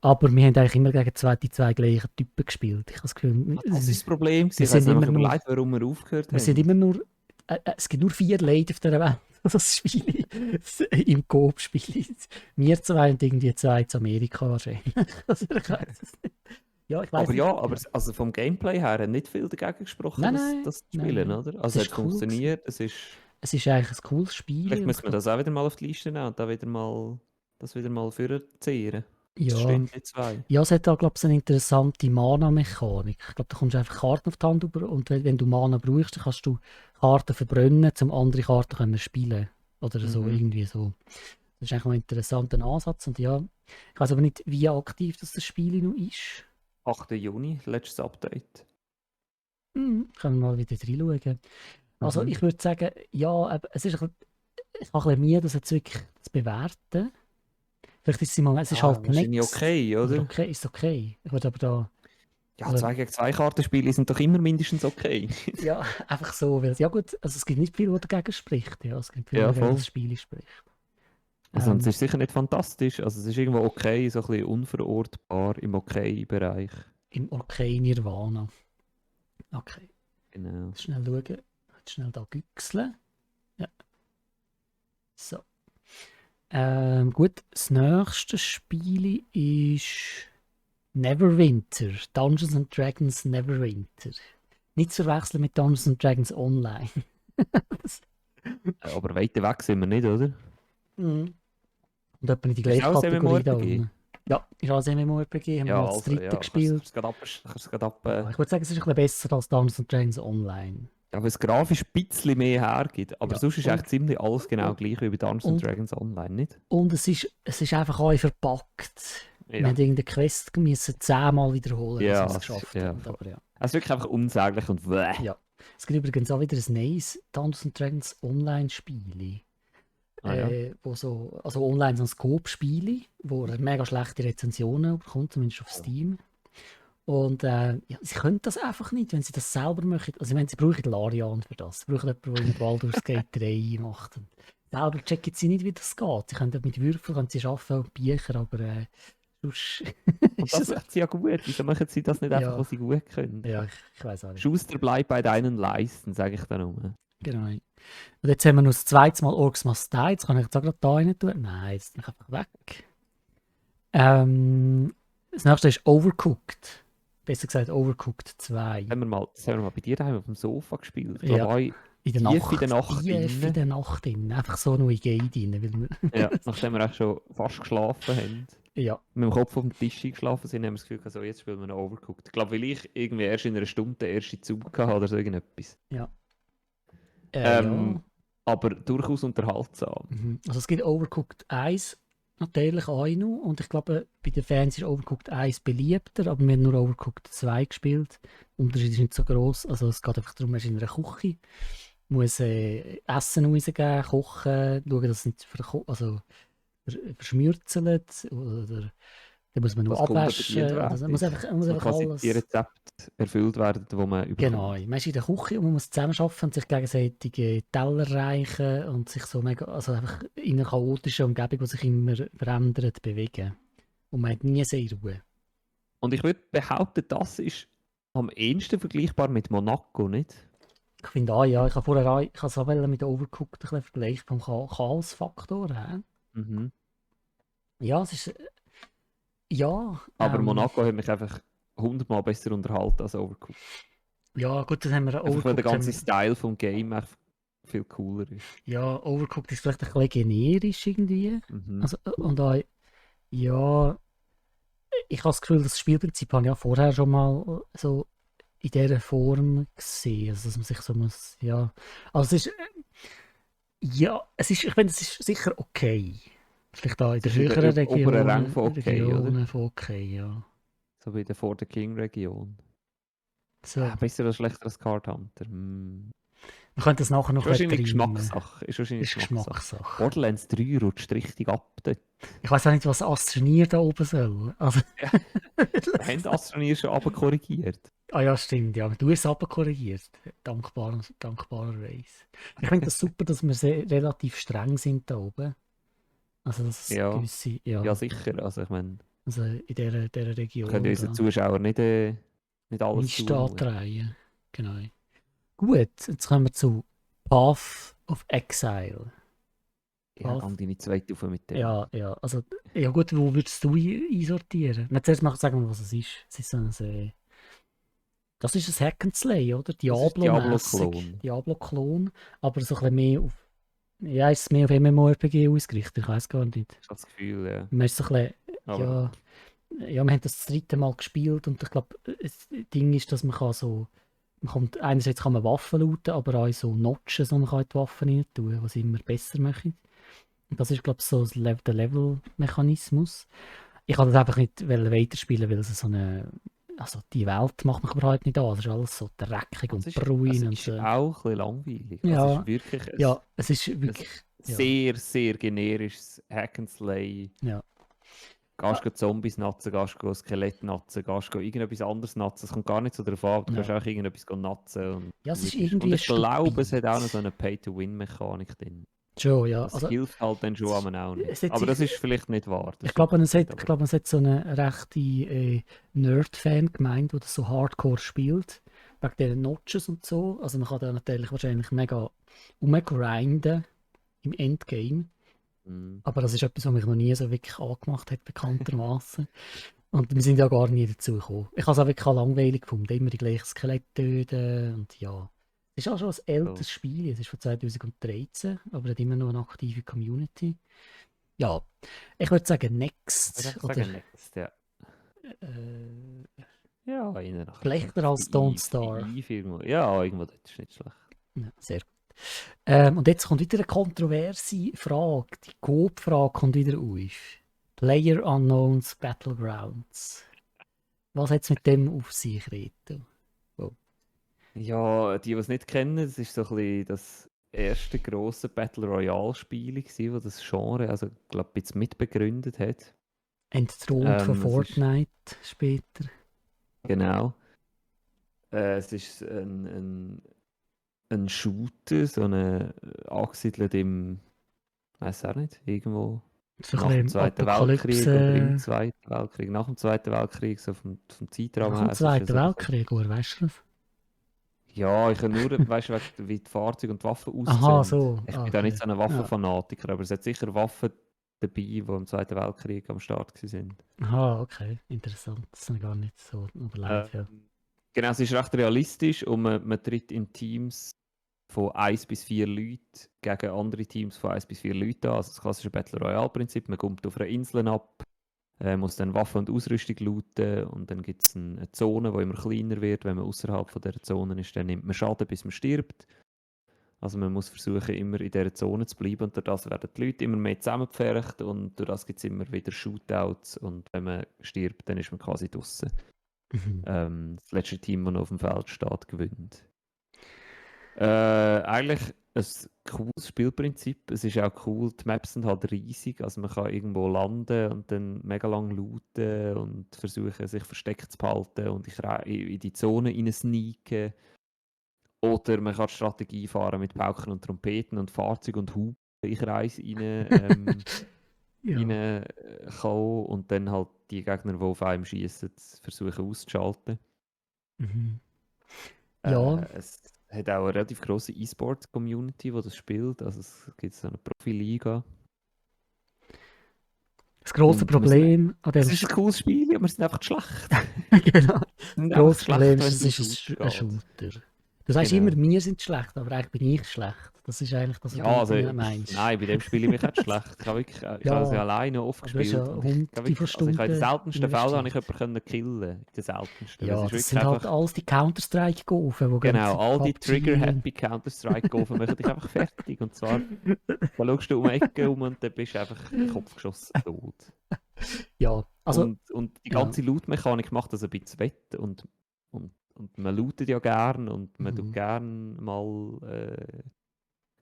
Aber wir haben eigentlich immer gegen die zwei gleichen Typen gespielt. Ich habe das Gefühl, Das ist das Problem. wir Ich habe sind nämlich immer nur, überlegt, warum wir aufgehört wir sind haben. immer nur, es gibt nur 4 Leute auf dieser Welt, die das Spiel im Coop spielen. Wir zwei und irgendwie 2 zu Amerika wahrscheinlich. Also ich weiß es nicht. Ja, ich weiß Aber nicht. ja, also vom Gameplay her hat nicht viel dagegen gesprochen, Nein, das zu nein, spielen, nein. oder? Es Also es ist hat cool gewesen. funktioniert, es ist... Es ist eigentlich ein cooles Spiel. Vielleicht Und müssen wir das auch wieder mal auf die Liste nehmen und das wieder mal vorziehen. Das ja, stimmt, die zwei. ja, es hat da, glaube ich, eine interessante Mana-Mechanik. Ich glaube, da kommst du einfach Karten auf die Hand über und wenn du Mana brauchst, dann kannst du Karten verbrennen, um andere Karten können spielen. Oder so, Mhm. irgendwie so. Das ist eigentlich noch ein interessanter Ansatz. Und ja, ich weiß aber nicht, wie aktiv das Spiel noch ist. 8. Juni, letztes Update. Können wir mal wieder reinschauen. Also Mhm. ich würde sagen, ja, es ist ich habe ein bisschen Mühe, das jetzt wirklich zu bewerten. Vielleicht ist es ist Ja, halt wahrscheinlich nichts. okay, Oder oder? okay, ist okay. Ich würde aber da, Ja, also, 2 gegen 2 Kartenspiele sind doch immer mindestens okay. ja, einfach so, weil, ja gut, also es gibt nicht viel, was dagegen spricht. Ja, es gibt viel, Ja, was gegen voll. das Spiel spricht. Also und es ist sicher nicht fantastisch, also es ist irgendwo okay, so ein bisschen unverortbar im Okay-Bereich. Im Okay Nirvana. Okay, Genau. schnell schauen. Jetzt schnell da güchseln. Ja, so. Gut, das nächste Spiel ist Neverwinter. Dungeons and Dragons Neverwinter. Nicht zu verwechseln mit Dungeons and Dragons Online. Aber weiter weg sind wir nicht, oder? Mhm. Und etwa in die Ist gleiche auch ein Kategorie da MMORPG? unten. Ja, ist auch ein MMORPG, haben wir Ja, noch das also, dritte ja, kannst du gespielt. es gerade ab... Ja, ich würde sagen, es ist ein bisschen besser als Dungeons and Dragons Online. Ja, weil es grafisch ein bisschen mehr hergibt. Aber Ja. sonst ist eigentlich ziemlich alles genau und, gleich wie bei Dungeons und, Dragons Online, nicht? und es ist einfach auch verpackt. Wir Ja. haben irgendeine Quest müssen 10-mal wiederholen, dass wir Ja, es geschafft ja. haben. Aber ja. Es ist wirklich einfach unsäglich und bläh. Ja. Es gibt übrigens auch wieder ein neues Dungeons Dragons Online-Spiel. Ah ja. Also online so ein Coop-Spiel, wo er mega schlechte Rezensionen bekommt, zumindest auf Steam. Und ja, sie können das einfach nicht, wenn sie das selber machen. Also ich meine, sie brauchen Larian für das. Sie brauchen jemanden, der ihnen Baldur's Gate 3 macht. Und selber checken sie nicht, wie das geht. Sie können mit Würfeln können sie arbeiten und Bücher, aber sonst Und ist das es... macht sie ja gut. Wieso machen sie das nicht einfach, Ja, was sie gut können? ja, ich weiß auch nicht. Schuster, bleib bei deinen Leisten, sage ich dann nur. Genau. Und jetzt haben wir noch das zweite Mal Orcs Must Die. Jetzt kann ich jetzt auch gerade da rein tun. Nein, jetzt bin ich einfach weg. Das nächste ist Overcooked. Besser gesagt Overcooked 2. Das haben wir mal bei dir daheim auf dem Sofa gespielt. Ich Ja, glaube, auch in der tief Nacht. in der Nacht Tief in der Nacht drin. Einfach so nur in Game drin. Weil Ja, nachdem wir auch schon fast geschlafen haben. ja. Mit dem Kopf auf dem Tisch eingeschlafen sind, haben wir das Gefühl, so, jetzt spielen wir noch Overcooked. Ich glaube, weil ich irgendwie erst in einer Stunde den ersten Zug hatte oder so irgendetwas. Ja. Ähm, Ja. Aber durchaus unterhaltsam. Mhm. Also es gibt Overcooked 1 natürlich auch noch. Und ich glaube, bei den Fans ist Overcooked 1 beliebter, aber wir haben nur Overcooked 2 gespielt. Der Unterschied ist nicht so groß. Also es geht einfach darum, man ist in einer Küche, muss Essen rausgeben, kochen, schauen, dass es nicht verschmürzelt oder dann muss man nur Dass Kunden bedient abwaschen. Oder werden. so. Man muss Dass einfach quasi die alles... Rezepte erfüllt werden, die man Genau, überkommt. man ist in der Küche und man muss zusammenarbeiten und sich gegenseitig Teller reichen und sich so mega, also einfach in einer chaotischen Umgebung, die sich immer verändert, bewegen. Und man hat nie sehr Ruhe. Und ich würde behaupten, das ist am ehesten vergleichbar mit Monaco, nicht? Ich finde auch, ja, ich habe vorher auch, ich habe es auch mit Overcooked ein bisschen vergleicht vom Chaos-Faktor her. Mhm. Ja, es ist, ja, Aber Monaco hat mich einfach 100-mal besser unterhalten als Overcooked. ja, gut, dann haben wir Einfach weil der Overcooked. ganze Style vom Game echt viel cooler ist. Ja, Overcooked ist vielleicht ein bisschen generisch irgendwie. Mhm. Also, und auch, ja, ich habe das Gefühl, das Spielprinzip habe ich ja vorher schon mal so in dieser Form gesehen. Also, dass man sich so muss, ja. Also es ist, ja, ich finde, es ist sicher okay. Vielleicht auch in Es der ist in der höheren oberen Rang von okay, oder? Regionen von okay, ja. So wie in der For the King-Region. So, Besser oder schlechter als Card Hunter? Hm. wir können das nachher Ist noch wahrscheinlich vertreiben. Geschmackssache. Ist wahrscheinlich Ist Geschmackssache. Geschmackssache. Borderlands 3 rutscht richtig ab dort. Ich weiß auch nicht, was Astroneer da oben soll. Also, Ja. Haben Astroneer schon abkorrigiert? ah ja, stimmt, ja. Du hast es korrigiert. Dankbarerweise. Ich finde das super, dass wir relativ streng sind da oben. Also, dass es Ja. gewisse, Ja, ja, sicher. Also ich meine, also in dieser Region können unsere da Zuschauer nicht alles nicht zumuten. antreiben. Genau. Gut, jetzt kommen wir zu Path of Exile. Ja, gang deine zweite auf mit dem. Ja, also, ja gut, wo würdest du einsortieren? Na, zuerst mal sagen wir, was es ist. Es ist so ein, das ist ein Hack and Slay, oder? Das ist Diablo-mässig. Diablo-Klon. Diablo-Klon, aber so ein bisschen mehr auf, ja, ist es mehr auf MMORPG ausgerichtet, ich weiß gar nicht. Ich habe das Gefühl, ja. Man ist so ein bisschen, Aber ja, wir haben das 3. Mal gespielt und ich glaube, das Ding ist, dass man kann so, einerseits kann man Waffen looten, aber auch so Notches, wo man kann in die Waffen rein tun kann, was sie immer besser machen. Und das ist, glaube ich, so der Level-Mechanismus. Ich wollte das einfach nicht weiterspielen, weil es so eine, also die Welt macht mich überhaupt nicht an. Es ist alles so dreckig und braun und es so. ist auch ein bisschen langweilig. Ja, Also es ist wirklich ja, es ist wirklich, ja. sehr, sehr generisches Hack and Slay. Ja. Gehst du Zombies natzen, gehst du Skelett natzen, gehst du irgendetwas anderes natzen. Es kommt gar nicht so darauf an, du kannst auch irgendetwas natzen. Und Ja, es ist irgendwie und ich glaube, es stupid. hat auch noch so eine Pay-to-Win-Mechanik drin. Schon, ja. Das Also, hilft halt dann schon aber auch nicht. es hat Aber das sich- ist vielleicht nicht wahr. Das ich glaube, stimmt es hat, nicht, ich glaube, es hat so eine rechte Nerd-Fan gemeint, der das so hardcore spielt. Wegen diesen Notches und so. Also man kann da natürlich wahrscheinlich mega umgrinden im Endgame. Mhm. Aber das ist etwas, was mich noch nie so wirklich angemacht hat, bekanntermaßen. Und wir sind ja gar nie dazu gekommen. Ich habe es auch wirklich auch langweilig gefunden, immer die gleichen Skelette töten und ja. Es ist auch schon ein älteres Spiel, es ist von 2013, aber hat immer noch eine aktive Community. Ja, ich würde sagen Next. Ich würde Oder, sagen Next, ja. Ja, einer nach Schlechter als Don't Starve. irgendwo. Ja, irgendwo, das ist nicht schlecht. Ja, sehr gut. Und jetzt kommt wieder eine kontroverse Frage. Die Coop-Frage kommt wieder auf. Player Unknowns Battlegrounds. Was hat es mit dem auf sich, Reto? Ja, die es nicht kennen, das ist so ein bisschen das erste grosse Battle Royale-Spiel gewesen, das das Genre, also ich glaube, ein bisschen mitbegründet hat. Entthront von Es ist, Fortnite später. genau. Es ist ein Shooter, so eine angesiedelt im, weiß auch nicht, irgendwo So ein nach dem bisschen Zweiten Weltkrieg oder im Apokalypse. Zweiten Weltkrieg, nach dem Zweiten Weltkrieg, so vom Zeitraum Nach her. dem Es ist ja Zweiten so ein bisschen, Weltkrieg, woher weißt du das? ja, ich kann nur, weißt du, wie die Fahrzeuge und die Waffen Aha, aussehen. so. Ich Ah, bin da nicht okay. so ein Ja. Waffenfanatiker, aber es hat sicher Waffen dabei, die im Zweiten Weltkrieg am Start sind. Aha, okay. Interessant. Das ist mir gar nicht so überlegt. Ja. Genau, es ist recht realistisch und man tritt in Teams von 1 bis 4 Leuten gegen andere Teams von 1 bis 4 Leuten an. Also das klassische Battle Royale-Prinzip. Man kommt auf einer Insel ab, muss dann Waffen und Ausrüstung looten und dann gibt es eine Zone, die immer kleiner wird. Wenn man außerhalb von dieser Zone ist, dann nimmt man Schaden, bis man stirbt. Also man muss versuchen, immer in dieser Zone zu bleiben und durch das werden die Leute immer mehr zusammengepfercht und durch das gibt es immer wieder Shootouts und wenn man stirbt, dann ist man quasi draussen. Das letzte Team, das noch auf dem Feld steht, gewinnt. Eigentlich ein cooles Spielprinzip. Es ist auch cool, die Maps sind halt riesig, also man kann irgendwo landen und dann mega lang looten und versuchen, sich versteckt zu behalten und in die Zone rein sneaken. Oder man kann die Strategie fahren mit Pauken und Trompeten und Fahrzeugen und Hupen in Kreis rein, Ja. kommen und dann halt die Gegner, die auf einem schießen, versuchen auszuschalten. Ja, Es hat auch eine relativ grosse E-Sport-Community, die das spielt. Also es gibt so eine Profiliga. das grosse Und wir sind, Problem an dem es ist ein cooles Spiel, aber wir sind einfach schlecht. genau. Wir sind Das einfach grosse Problem schlecht, wenn ist, es es um ist Shoot ein geht. Shooter. Du sagst Genau. immer, wir sind schlecht, aber eigentlich bin ich schlecht. Das ist eigentlich das, was Ja, du also, mit mir meinst. nein, bei dem Spiele bin ich nicht schlecht. Ich habe wirklich, ich habe es ja alleine oft aber du hast gespielt. ja Und hunderte von also ich habe in den Stunden seltensten Fällen habe ich investiert. jemanden killen. In den seltensten. Ja, Es ist das wirklich sind halt einfach, alles die Counter-Strike-Gofen, die gehen genau, für all die PUBG. Trigger-Happy Counter-Strike-Golfen machen dich einfach fertig. Und zwar, da schaust du um die Ecke um und dann bist du einfach kopfgeschossen tot. Ja, also, Und die ja. ganze Loot-Mechanik macht das ein bisschen wett und man lootet ja gern und man tut gern mal,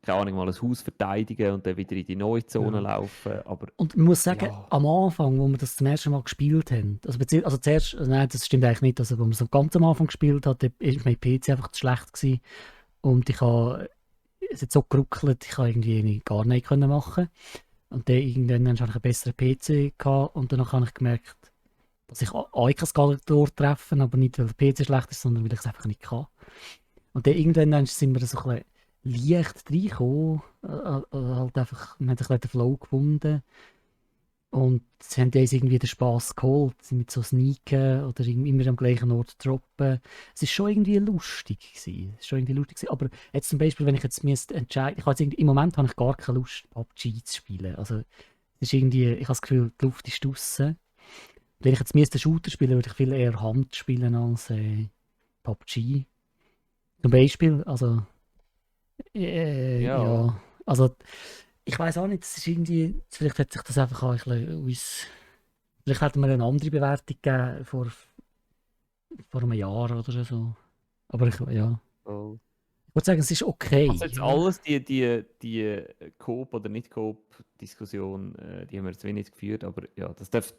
keine Ahnung, mal ein Haus verteidigen und dann wieder in die neue Zone laufen, aber Und ich muss sagen, ja, am Anfang, wo wir das zum ersten Mal gespielt haben, also zuerst, nein, das stimmt eigentlich nicht, also wo man so ganz am Anfang gespielt hat, da ist mein PC einfach zu schlecht gewesen und es hat so geruckelt, ich konnte irgendwie gar nichts machen. Und dann irgendwann hatte ich einen besseren PC gehabt und danach habe ich gemerkt, dass ich auch kein durchtreffen, aber nicht, weil der PC schlecht ist, sondern weil ich es einfach nicht kann. Und dann irgendwann sind wir so ein bisschen leicht reingekommen, halt einfach, wir haben ein bisschen den Flow gefunden. Und sie haben uns irgendwie den Spass geholt, sie mit so Sneaken oder immer am gleichen Ort droppen. Es ist schon irgendwie lustig gewesen. Es ist schon irgendwie lustig gewesen. Aber jetzt zum Beispiel, wenn ich jetzt müsste entscheiden, im Moment habe ich gar keine Lust, PUBG zu spielen. Also, es ist irgendwie, ich habe das Gefühl, die Luft ist draussen. Wenn ich jetzt müsste Shooter spielen, würde ich viel eher Hand spielen als PUBG. Zum Beispiel, also, ja, ja, also, ich weiß auch nicht, es ist irgendwie, vielleicht hat sich das einfach auch ein bisschen vielleicht hätten wir eine andere Bewertung gegeben vor einem Jahr oder so. Aber ja. voll. Ich würde sagen, es ist okay. Also jetzt alles, die Coop- oder Nicht-Coop-Diskussion, die haben wir jetzt wenig geführt, aber ja, das dürfen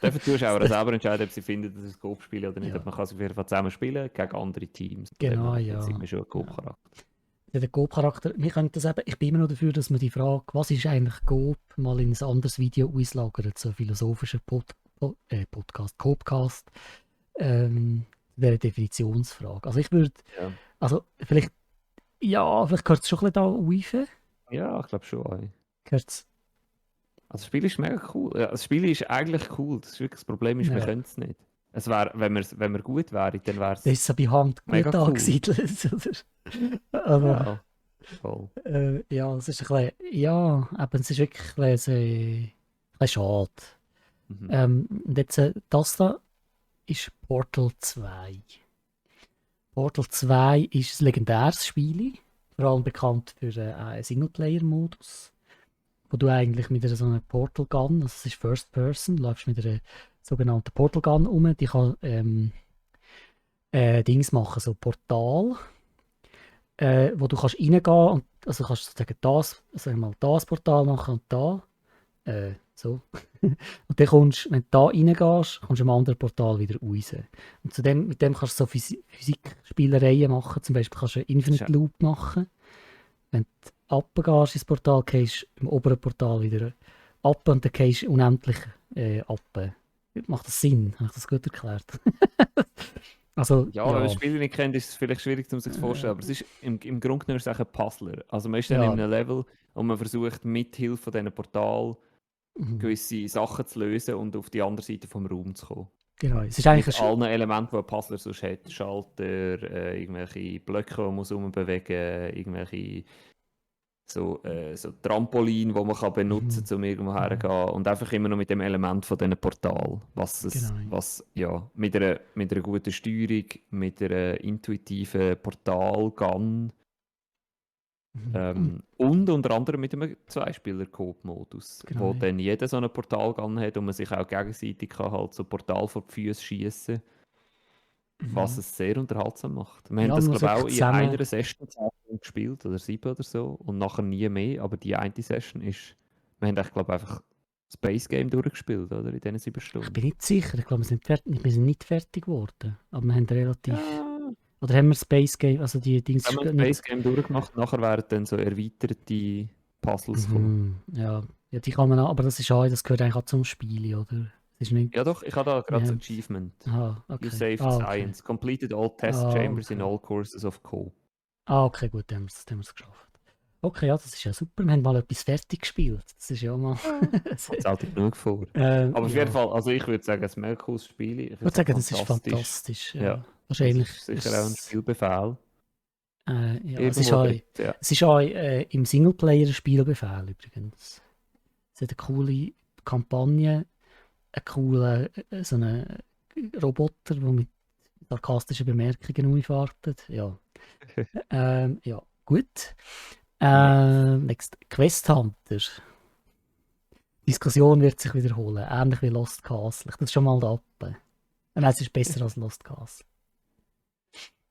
die Zuschauer selber entscheiden, ob sie finden, dass es ein Coop-Spiel ist oder nicht. Ja. Aber man kann es auf jeden Fall zusammen spielen, gegen andere Teams. Genau, Jetzt ja. sind wir schon ein Coop-Charakter. Ja, der Coop-Charakter, wir können das eben, ich bin immer noch dafür, dass man die Frage, was ist eigentlich Coop, mal in ein anderes Video auslagert, so ein philosophischer Podcast, Coopcast, der Definitionsfrage. Also ich würde, Ja. also vielleicht gehört es schon ein bisschen da rauf. Ja, ich glaube schon. Gehört's, Also das Spiel ist mega cool. Ja, das Spiel ist eigentlich cool. Das ist wirklich das Problem ist, wir ja. können es nicht. Es wär, wenn wir gut wären, dann wäre Das es ist so bei Hand mega gut cool. angesiedelt. Aber, Ja, voll. ja, es ist ein bisschen, ja, aber es ist wirklich ein bisschen schade. Mhm. Und jetzt das da, ist Portal 2. Portal 2 ist ein legendäres Spiel, vor allem bekannt für einen Singleplayer-Modus, wo du eigentlich mit einer so einer Portal Gun, also es ist First Person, läufst mit einer sogenannten Portal Gun um, die kann Dings machen, so Portal, wo du kannst reingehen und also kannst sozusagen das, sagen wir mal, das Portal machen und da, so. Und dann kommst, wenn du da reingehst, kommst du im anderen Portal wieder raus. Und mit dem kannst du so Physikspielereien machen. Zum Beispiel kannst du einen Infinite Loop machen. Wenn du runtergehst ins Portal, gehst du im oberen Portal wieder runter und dann gehst du unendlich runter. Macht das Sinn? Habe ich das gut erklärt? Also, Ja, wenn man das Spiel nicht kennt, ist es vielleicht schwierig, um sich zu vorstellen. Aber es ist im Grunde genommen ist es auch ein Puzzler. Also man ist dann Ja. in einem Level und man versucht mit Hilfe von diesen Portal gewisse Sachen zu lösen und auf die andere Seite vom Raum zu kommen. Genau. Es ist eigentlich Mit allen Elementen, die ein Puzzler sonst hat. Schalter, irgendwelche Blöcke, die man rumbewegen, irgendwelche so Trampolin, die man kann benutzen kann, um irgendwo herzugehen. Und einfach immer noch mit dem Element von diesen Portal. Was ja, mit einer guten Steuerung, mit einer intuitiven Portal-Gun und unter anderem mit einem Zweispieler-Coop-Modus, wo dann jeder so eine Portal-Gun hat und man sich auch gegenseitig kann halt so Portal vor die Füße schießen, was es sehr unterhaltsam macht. Wir haben das, glaube ich, auch in einer Session gespielt, oder 7 oder so, und nachher nie mehr, aber die eine Session ist, wir haben, glaube ich, einfach Space Game durchgespielt, oder, in diesen 7 Stunden. Ich bin nicht sicher, ich glaube, wir sind nicht fertig geworden, aber wir haben relativ... Oder haben wir Space Game, also die Dings... Wenn man Space Game durchgemacht, nachher wären dann so erweiterte Puzzles kommen. Ja, die kann man auch, aber das gehört eigentlich auch zum Spiel, oder? Das ist nicht, ja doch, ich habe da gerade das Achievement. Okay. You saved science, completed all test chambers in all courses of Coop. Okay, gut, dann haben wir es geschafft. Okay, ja, das ist ja super, wir haben mal etwas fertig gespielt. Das ist ja mal... Das zählt nicht genug vor. Aber auf jeden Fall, also ich würde sagen, es ist ein mega cooles Spiel. Ich würde sagen, das ist fantastisch. Ja. Wahrscheinlich. Das ist sicher auch ein Spielbefehl. Es ist auch im Singleplayer ein Spielbefehl übrigens. Es hat eine coole Kampagne, einen coolen so einen Roboter, der mit sarkastischen Bemerkungen umfahrtet. Ja. Ja, gut. Next. Quest Hunter. Die Diskussion wird sich wiederholen, ähnlich wie Lost Castle. Das ist schon mal da oben. Nein, es ist besser als Lost Castle.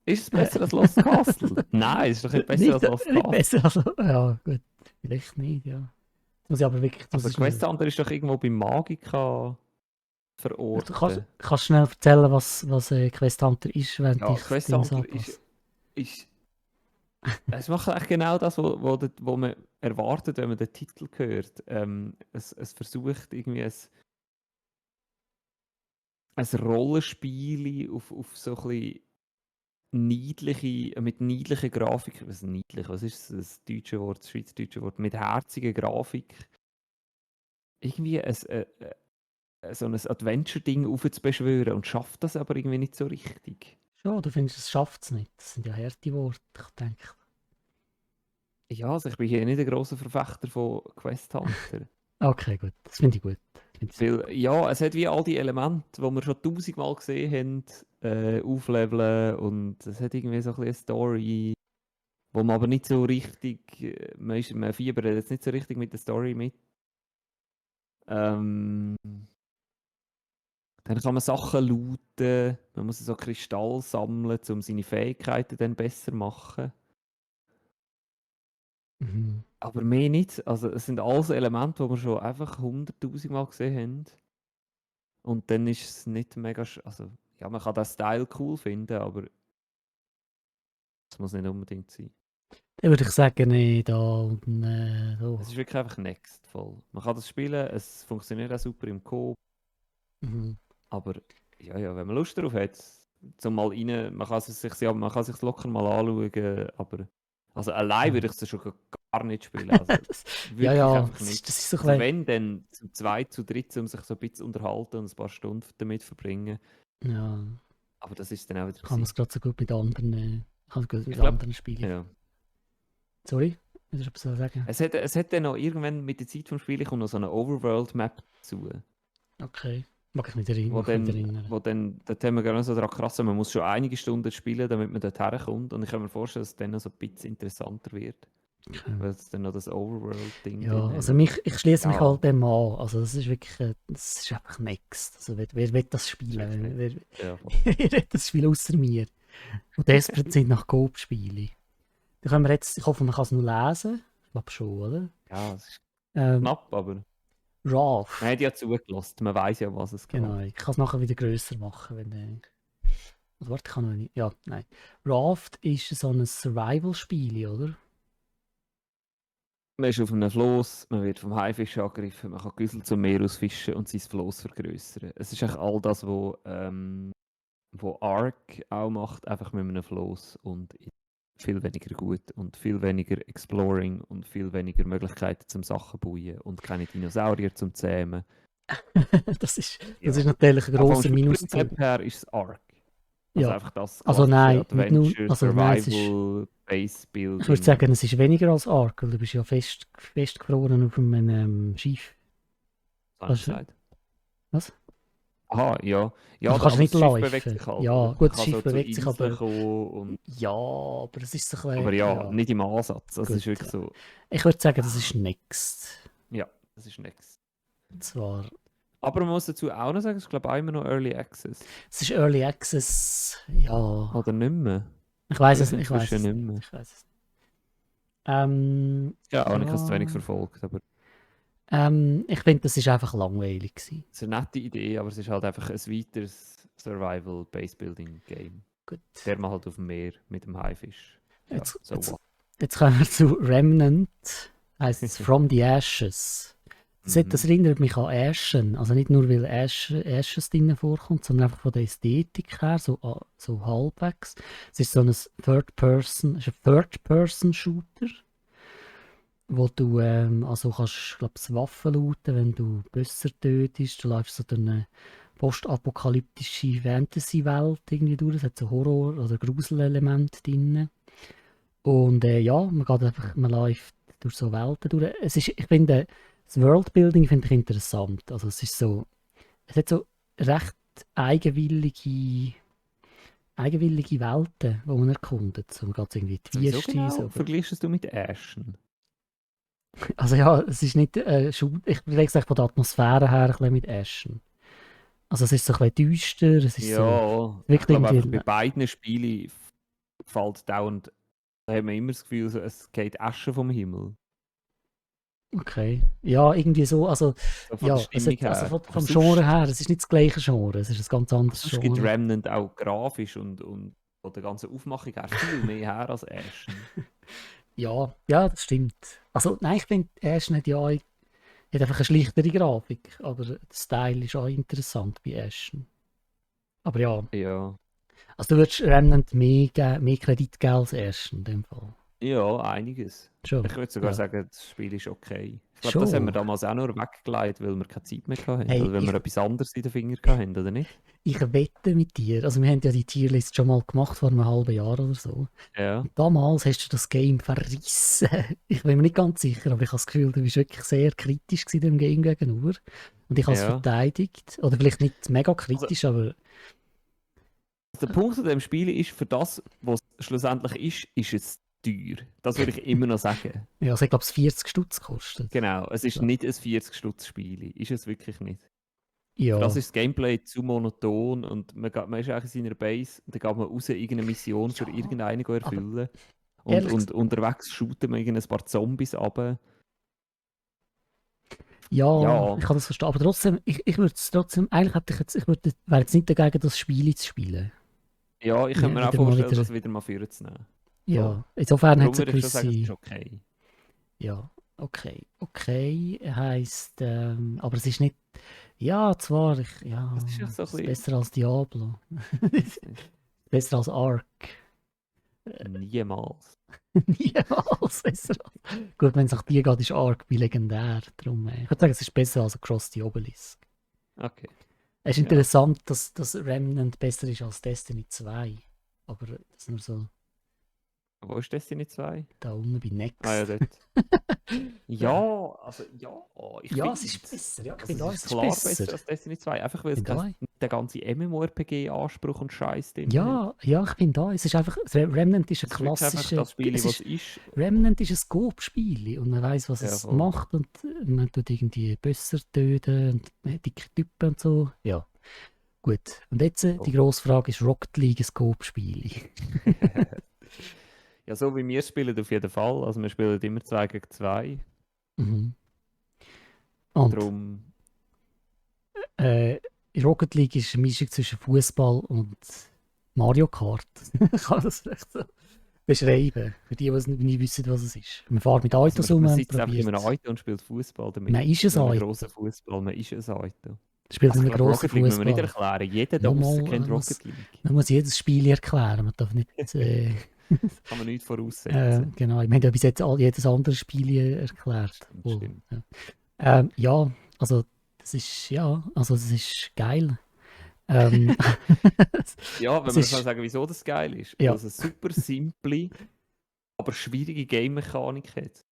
Ist es besser als Lost Castle? Nein, es ist doch nicht besser als Lost Castle. Besser als, ja, gut. Vielleicht nicht, ja. Muss ich aber wirklich... Also Quest Hunter ist doch irgendwo bei Magica verortet. Kannst du schnell erzählen, was Quest Hunter ist, während ich Quest Hunter ist es macht eigentlich genau das, wo man erwartet, wenn man den Titel hört. Es versucht irgendwie ein Rollenspiel auf so ein bisschen mit niedlicher Grafik, was ist das deutsche Wort, das schweizerdeutsche Wort, mit herziger Grafik irgendwie so ein Adventure-Ding aufzubeschwören und schafft das aber irgendwie nicht so richtig. Schon, du findest, es schafft es nicht. Das sind ja harte Worte, ich denke. Ja, also ich bin hier nicht ein grosser Verfechter von Quest Hunter. Okay, gut. Das finde ich gut. Weil, ja, es hat wie all die Elemente, die wir schon 1000-mal gesehen haben, aufleveln, und es hat irgendwie so ein bisschen eine Story, wo man aber nicht so richtig, man fiebert jetzt nicht so richtig mit der Story mit. Dann kann man Sachen looten, man muss so Kristall sammeln, um seine Fähigkeiten dann besser zu machen. Aber mehr nicht. Also es sind alles Elemente, die wir schon einfach 100'000 Mal gesehen haben. Und dann ist es nicht mega... Also, ja, man kann den Style cool finden, aber es muss nicht unbedingt sein. Dann würde ich sagen, nee, da. Es ist wirklich einfach next voll. Man kann das spielen, es funktioniert auch super im Coop. Aber ja, wenn man Lust darauf hat, zum mal rein, man kann es sich locker mal anschauen, aber also allein würde ich es schon gar nicht spielen. Also, einfach nicht. Das ist so also wenn, dann zu 2, zu 3, um sich so ein bisschen unterhalten und ein paar Stunden damit verbringen. Ja. Aber das ist dann auch wieder... Kann man es gerade so gut mit anderen, anderen Spielen. Ja. Sorry, willst du etwas sagen? Es hat dann noch irgendwann mit der Zeit vom Spiel kommt noch so eine Overworld-Map dazu. Okay. Mag ich mich nicht wo erinnern. dort haben wir gar nicht so daran krass, man muss schon einige Stunden spielen, damit man dort herkommt. Und ich kann mir vorstellen, dass es dann noch so ein bisschen interessanter wird, Okay. weil es dann noch das Overworld-Ding Ja, drin also hat. ich schließe mich Ja. halt dem an. Also das ist wirklich, das ist einfach next. Also wer will das spielen? Wirklich. Ja, voll. Wer will das Spiel außer mir? Und desperate sind nach Coop-Spielen. Dann können wir jetzt, ich hoffe, man kann es nur lesen. Ich glaube schon, oder? Ja, es ist Ähm, knapp, aber Raft. man hat ja zugelassen, man weiß ja, was es geht. Genau, ich kann es nachher wieder grösser machen, wenn also warte, ich kann noch nicht. Ja, nein. Raft ist so ein Survival-Spiel, oder? Man ist auf einem Floß, man wird vom Haifisch angegriffen, man kann Güssel zum Meer ausfischen und sein Floß vergrößern. Es ist eigentlich all das, wo Ark auch macht, einfach mit einem Floß und viel weniger gut und viel weniger Exploring und viel weniger Möglichkeiten zum Sachen bauen und keine Dinosaurier zum Zähmen. Das ist Ja. natürlich ein Auch vom grosser Minuspunkt. Spielprinzip her ist es Ark. Also Ja, einfach das also klassische nein, nicht nur, Adventure, also nein, es ist, Survival, Base Building. ich würde sagen, es ist weniger als Ark, weil du bist ja festgefroren auf einem Schiff. Was hast du gesagt? Was? Aha, ja. Ja, Du kannst aber nicht das Schiff laufen. bewegt sich halt. Ja, oder? gut, Man das kann Schiff so zu bewegt sich, Inseln aber kommen und ja, aber es ist so ein aber bisschen, ja, nicht im Ansatz. Das Gut, ist wirklich so. ich würde sagen, das ist Next. Ja, das ist nichts. Und zwar, Aber man muss dazu auch noch sagen, es ist glaube ich auch immer noch Early Access. es ist Early Access, ja. Oder nicht mehr? Ich weiß es Vielleicht nicht, ich weiß inzwischen es nicht nicht. mehr. Ich weiß es nicht. Ja, auch nicht, ich habe es zu wenig Ja, verfolgt. Aber ich finde, das ist einfach langweilig gewesen. es ist eine nette Idee, aber es ist halt einfach ein weiteres Survival-Base-Building-Game. Gut. Der mal halt auf dem Meer mit dem Haifisch. Ja, Jetzt, so jetzt, what. jetzt kommen wir zu Remnant. Heißt es From the Ashes. Das erinnert mich an Ashen. Also nicht nur, weil Ashes drin vorkommt, sondern einfach von der Ästhetik her, so halbwegs. Es ist so ein Third-Person-Shooter, wo du also kannst, glaube ich, Waffen looten, wenn du Bösser tötest. Du läufst so durch eine postapokalyptische Fantasy-Welt irgendwie durch. Es hat so Horror- oder Gruselelemente drin. Und ja, man läuft durch so Welten durch. Ich finde, das Worldbuilding finde ich interessant. Also es hat so recht eigenwillige Welten, die man erkundet. So, man geht irgendwie in die Wieso Wüste. genau So. vergleichst du mit Ashen? Also ja, es ist nicht, ich würde sagen, von der Atmosphäre her ein bisschen mit Ashen. Also es ist so ein bisschen düster, es ist so Ja, ich wirklich glaube einfach irgendwie, bei beiden Spielen fällt dauernd, da hat man immer das Gefühl, so, es geht Asche vom Himmel. okay. Ja, irgendwie so, also So von ja, der Stimmung also her. Aber vom sonst, Genre her, es ist nicht das gleiche Genre, es ist ein ganz anderes sonst gibt Genre. Remnant auch grafisch und von der ganzen Aufmachung her viel mehr her als Ashen. Ja, das stimmt. Also nein, ich finde, Ashen hat einfach eine schlichtere Grafik, aber der Style ist auch interessant bei Ashen. Aber ja, Ja. also du würdest Remnant mehr Kredit geben als Ashen in dem Fall. Ja, einiges. Schon. Ich würde sogar Ja. sagen, das Spiel ist okay. Ich glaube, das haben wir Schon. damals auch nur weggelegt, weil wir keine Zeit mehr hatten. Hey, Oder weil wir etwas anderes in den Fingern hatten, oder nicht? ich wette mit dir, also wir haben ja die Tierlist schon mal gemacht vor einem halben Jahr oder so. Ja. Und damals hast du das Game verrissen. Ich bin mir nicht ganz sicher, aber ich habe das Gefühl, du bist wirklich sehr kritisch dem Game gegenüber. Und ich habe es Ja. verteidigt. Oder vielleicht nicht mega kritisch, aber Der Punkt an dem Spiel ist, für das, was es schlussendlich ist es teuer. Das würde ich immer noch sagen. ja, also ich glaube, es 40 Stutz kostet. Genau, es ist Ja. nicht ein 40-Stutz-Spiel. Ist es wirklich nicht. Ja. Für das ist das Gameplay zu monoton und man ist eigentlich in seiner Base und dann geht man raus, irgendeine Mission für Ja, irgendeinen erfüllen. ehrlich Und unterwegs shooten wir ein paar Zombies runter. Ja, ich kann das verstehen. Aber trotzdem, ich würde es trotzdem, eigentlich wäre jetzt nicht dagegen, das Spiel zu spielen. Ja, ich könnte mir auch wieder mal vorstellen, wieder- das wieder mal vorzunehmen. Ja, insofern hat Darum es eine würde ich schon sagen, es ist gewisse... okay. Ja, okay. Okay heisst, aber es ist nicht... Ja, zwar, ja, Das ist ja so es ein ist bisschen... besser als Diablo. Weiß nicht. Besser als Ark. Niemals. Niemals besser als... Gut, wenn es nach dir geht, ist Ark bei legendär. Darum, ich würde sagen, es ist besser als Across the Obelisk. Okay. Es ist Ja. interessant, dass Remnant besser ist als Destiny 2. Aber das nur so Wo ist Destiny 2? Da unten bei Ah ja, Next. dort. Ja. Ja, also ja, ich Ja, finde es ist besser. Ja, ich also, bin da, es es ist ist klar besser besser. als Destiny 2, einfach weil es Bin da. den ganzen MMORPG-Anspruch und Scheiß drin hat. Ja, ja, ich bin da. Es ist einfach, Remnant ist ein Es ist wirklich einfach klassisches, das Spiel, es was ist, ist. Remnant ist ein Scope-Spiel und man weiß, was Ja, es voll. macht und man tut irgendwie besser töten und man hat dicke Typen und so. Ja, gut. Und jetzt die grosse Frage ist Rocket League ein Scope-Spiel? Ja, so wie wir spielen auf jeden Fall. Also wir spielen immer 2 gegen 2. Mhm. Und Darum, Rocket League ist eine Mischung zwischen Fußball und Mario Kart. Ich kann das vielleicht so beschreiben, für die, die nicht wissen, was es ist. Man fährt mit also Autos rum man und sitzt einfach in einem probiert. Auto und spielt Fußball damit. Man ist ein So einen Auto. grossen Fußball, man ist ein Auto. Spielt Also einen ich glaube, grossen Rocket League müssen wir nicht Fußball. erklären. Jeder da Ja, draussen mal, kennt Rocket League. man muss jedes Spiel erklären. Man darf nicht. Kann man nichts voraussetzen. Genau, wir haben ja bis jetzt jedes andere Spiel erklärt. Stimmt. Ja, also das ist geil. Ja, wenn es man ist, kann sagen, wieso das geil ist. ja. Weil es eine super simple, aber schwierige Game-Mechanik hat.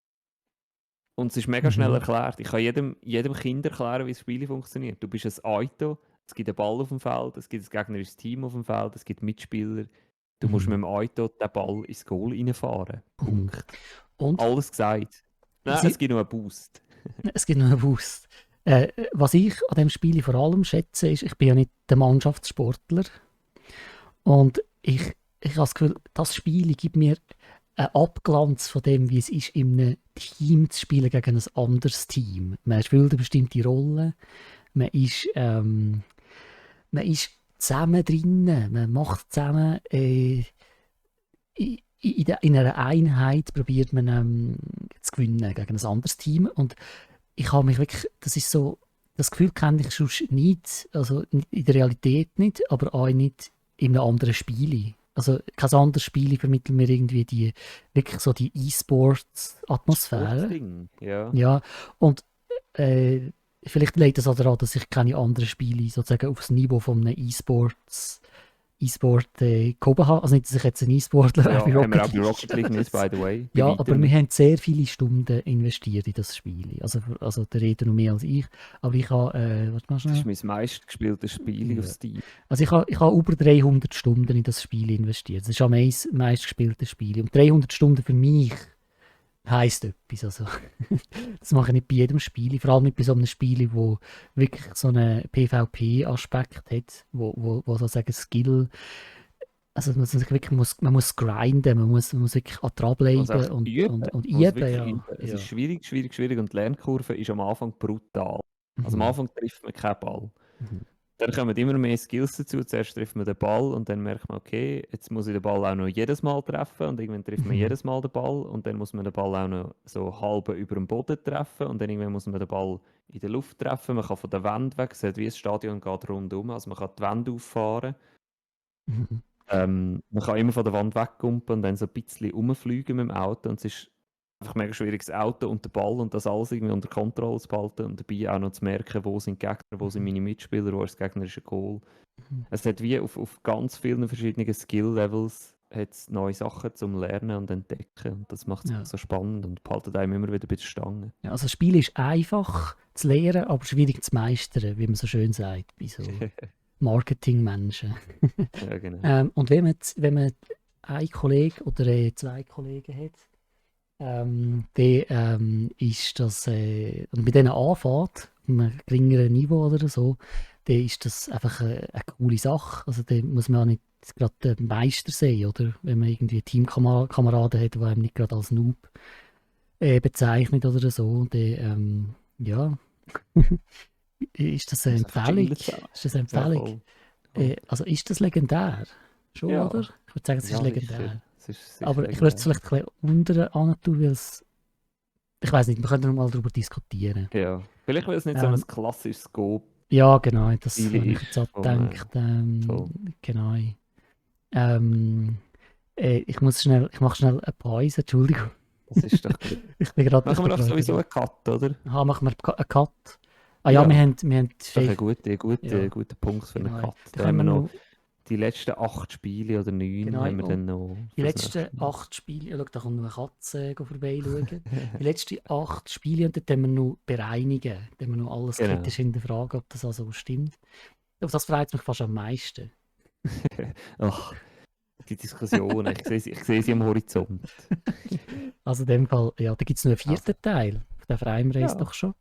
Und es ist mega schnell Mhm. erklärt. Ich kann jedem Kind erklären, wie das Spiel funktioniert. Du bist ein Auto, es gibt einen Ball auf dem Feld, es gibt ein gegnerisches Team auf dem Feld, es gibt Mitspieler. Du musst mit dem Auto den Ball ins Goal reinfahren. Mhm. Punkt. Und Alles gesagt. Nein, es gibt noch einen Boost. es gibt noch einen Boost. Was ich an dem Spiel vor allem schätze, ist, ich bin ja nicht der Mannschaftssportler. Und ich habe das Gefühl, das Spiel gibt mir einen Abglanz von dem, wie es ist, in einem Team zu spielen gegen ein anderes Team. Man spielt eine bestimmte Rolle, man ist zusammen drinnen, man macht zusammen in einer Einheit probiert man zu gewinnen gegen ein anderes Team. Und ich habe mich wirklich, das ist so, das Gefühl kenne ich sonst nicht, also in der Realität nicht, aber auch nicht in einem anderen Spiel. Also kein anderes Spiel vermittelt mir irgendwie wirklich so die E-Sports-Atmosphäre. Sportding, ja. Ja, und vielleicht liegt es auch daran, dass ich keine anderen Spiele sozusagen aufs Niveau von einem E-Sport gehoben habe. Also nicht, dass ich jetzt ein E-Sportler Ja, wäre haben wir auch bei Rocket League nicht, by the way. Ja, Bei aber weitem wir nicht. haben sehr viele Stunden investiert in das Spiel. Also der Redet noch mehr als ich. Aber ich habe, warte mal Das schnell. ist mein meistgespielte Spiel Ja. auf Steam. Also ich habe über 300 Stunden in das Spiel investiert. Das ist auch mein meistgespieltes Spiel. Und 300 Stunden für mich heisst etwas. Also, das mache ich nicht bei jedem Spiel. Vor allem nicht bei so einem Spiel, wo wirklich so einen PvP-Aspekt hat, wo sozusagen Skill. Also man muss grinden, man muss wirklich dranbleiben Also und üben. üben, Wirklich ja. üben. Es Ja. ist schwierig und die Lernkurve ist am Anfang brutal. Also am Mhm. Anfang trifft man keinen Ball. Mhm. Dann kommen immer mehr Skills dazu. Zuerst trifft man den Ball und dann merkt man, okay, jetzt muss ich den Ball auch noch jedes Mal treffen und irgendwann trifft man Mhm. jedes Mal den Ball und dann muss man den Ball auch noch so halb über dem Boden treffen und dann irgendwann muss man den Ball in der Luft treffen. Man kann von der Wand weg, es hat wie ein Stadion geht rundum, also man kann die Wand auffahren. Mhm. Man kann immer von der Wand wegkumpen und dann so ein bisschen rumfliegen mit dem Auto und es ist einfach mega schwierig, das Auto und der Ball und das alles irgendwie unter Kontrolle zu behalten und dabei auch noch zu merken, wo sind die Gegner, wo sind meine Mitspieler, wo ist das gegnerische Goal. Mhm. Es hat wie auf ganz vielen verschiedenen Skill-Levels hat's neue Sachen zum Lernen und Entdecken und das macht es Ja. so spannend und behaltet einem immer wieder bei der Stange. Ja, also das Spiel ist einfach zu lernen, aber schwierig zu meistern, wie man so schön sagt, bei so Marketingmenschen. Ja, genau. Und wenn man einen Kollegen oder zwei Kollegen hat, dann ist das, und mit denen anfängt, auf einem geringeren Niveau oder so, dann ist das einfach eine coole Sache. Also dann muss man auch nicht gerade den Meister sehen, oder? Wenn man irgendwie Teamkameraden hat, die einem nicht gerade als Noob bezeichnet oder so, dann, ja, ist das eine Also einfach Empfehlung? chillen zusammen. Ist das eine Ja, Empfehlung? voll. Also ist das legendär? Schon, Ja. oder? Ich würde sagen, es ist Ja, legendär. sicher. Es ist sicher Aber ich würde es legendär. vielleicht ein bisschen unter antun, weil es. Ich weiß nicht, wir können noch mal darüber diskutieren. Ja. Vielleicht, weil es nicht so Ähm, ein klassisches Scope Ja, genau, das Spiele habe ich ist jetzt auch vom, gedacht. voll. Genau. Ähm, ich mache schnell eine Pause, Entschuldigung. Das ist doch gut. Ich bin gerade. Machen wir doch sowieso einen Cut, oder? Machen wir einen Cut. Ah ja, Ja. wir haben Das ist doch ein guter ja, Punkt für einen genau. Cut. Da Da können haben wir wir noch noch. die letzten 8 Spiele oder 9 Genau, haben wir und dann noch die fürs letzten nächste Mal. 8 Spiele, ja, schau, da kommt noch eine Katze vorbeischauen. Die letzten 8 Spiele und dort haben wir noch bereinigen. Dann haben wir noch alles Genau. kritisch hinterfragen, ob das also stimmt. Aber das freut mich fast am meisten. Ach, die Diskussionen, ich sehe sie am Horizont. Also in dem Fall, ja, da gibt es noch einen Also, 4. Teil. Den freuen wir uns ja, doch schon.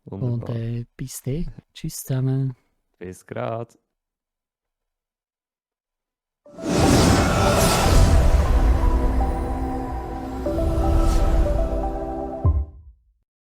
Und wunderbar. bis dann. Tschüss zusammen. Bis grad.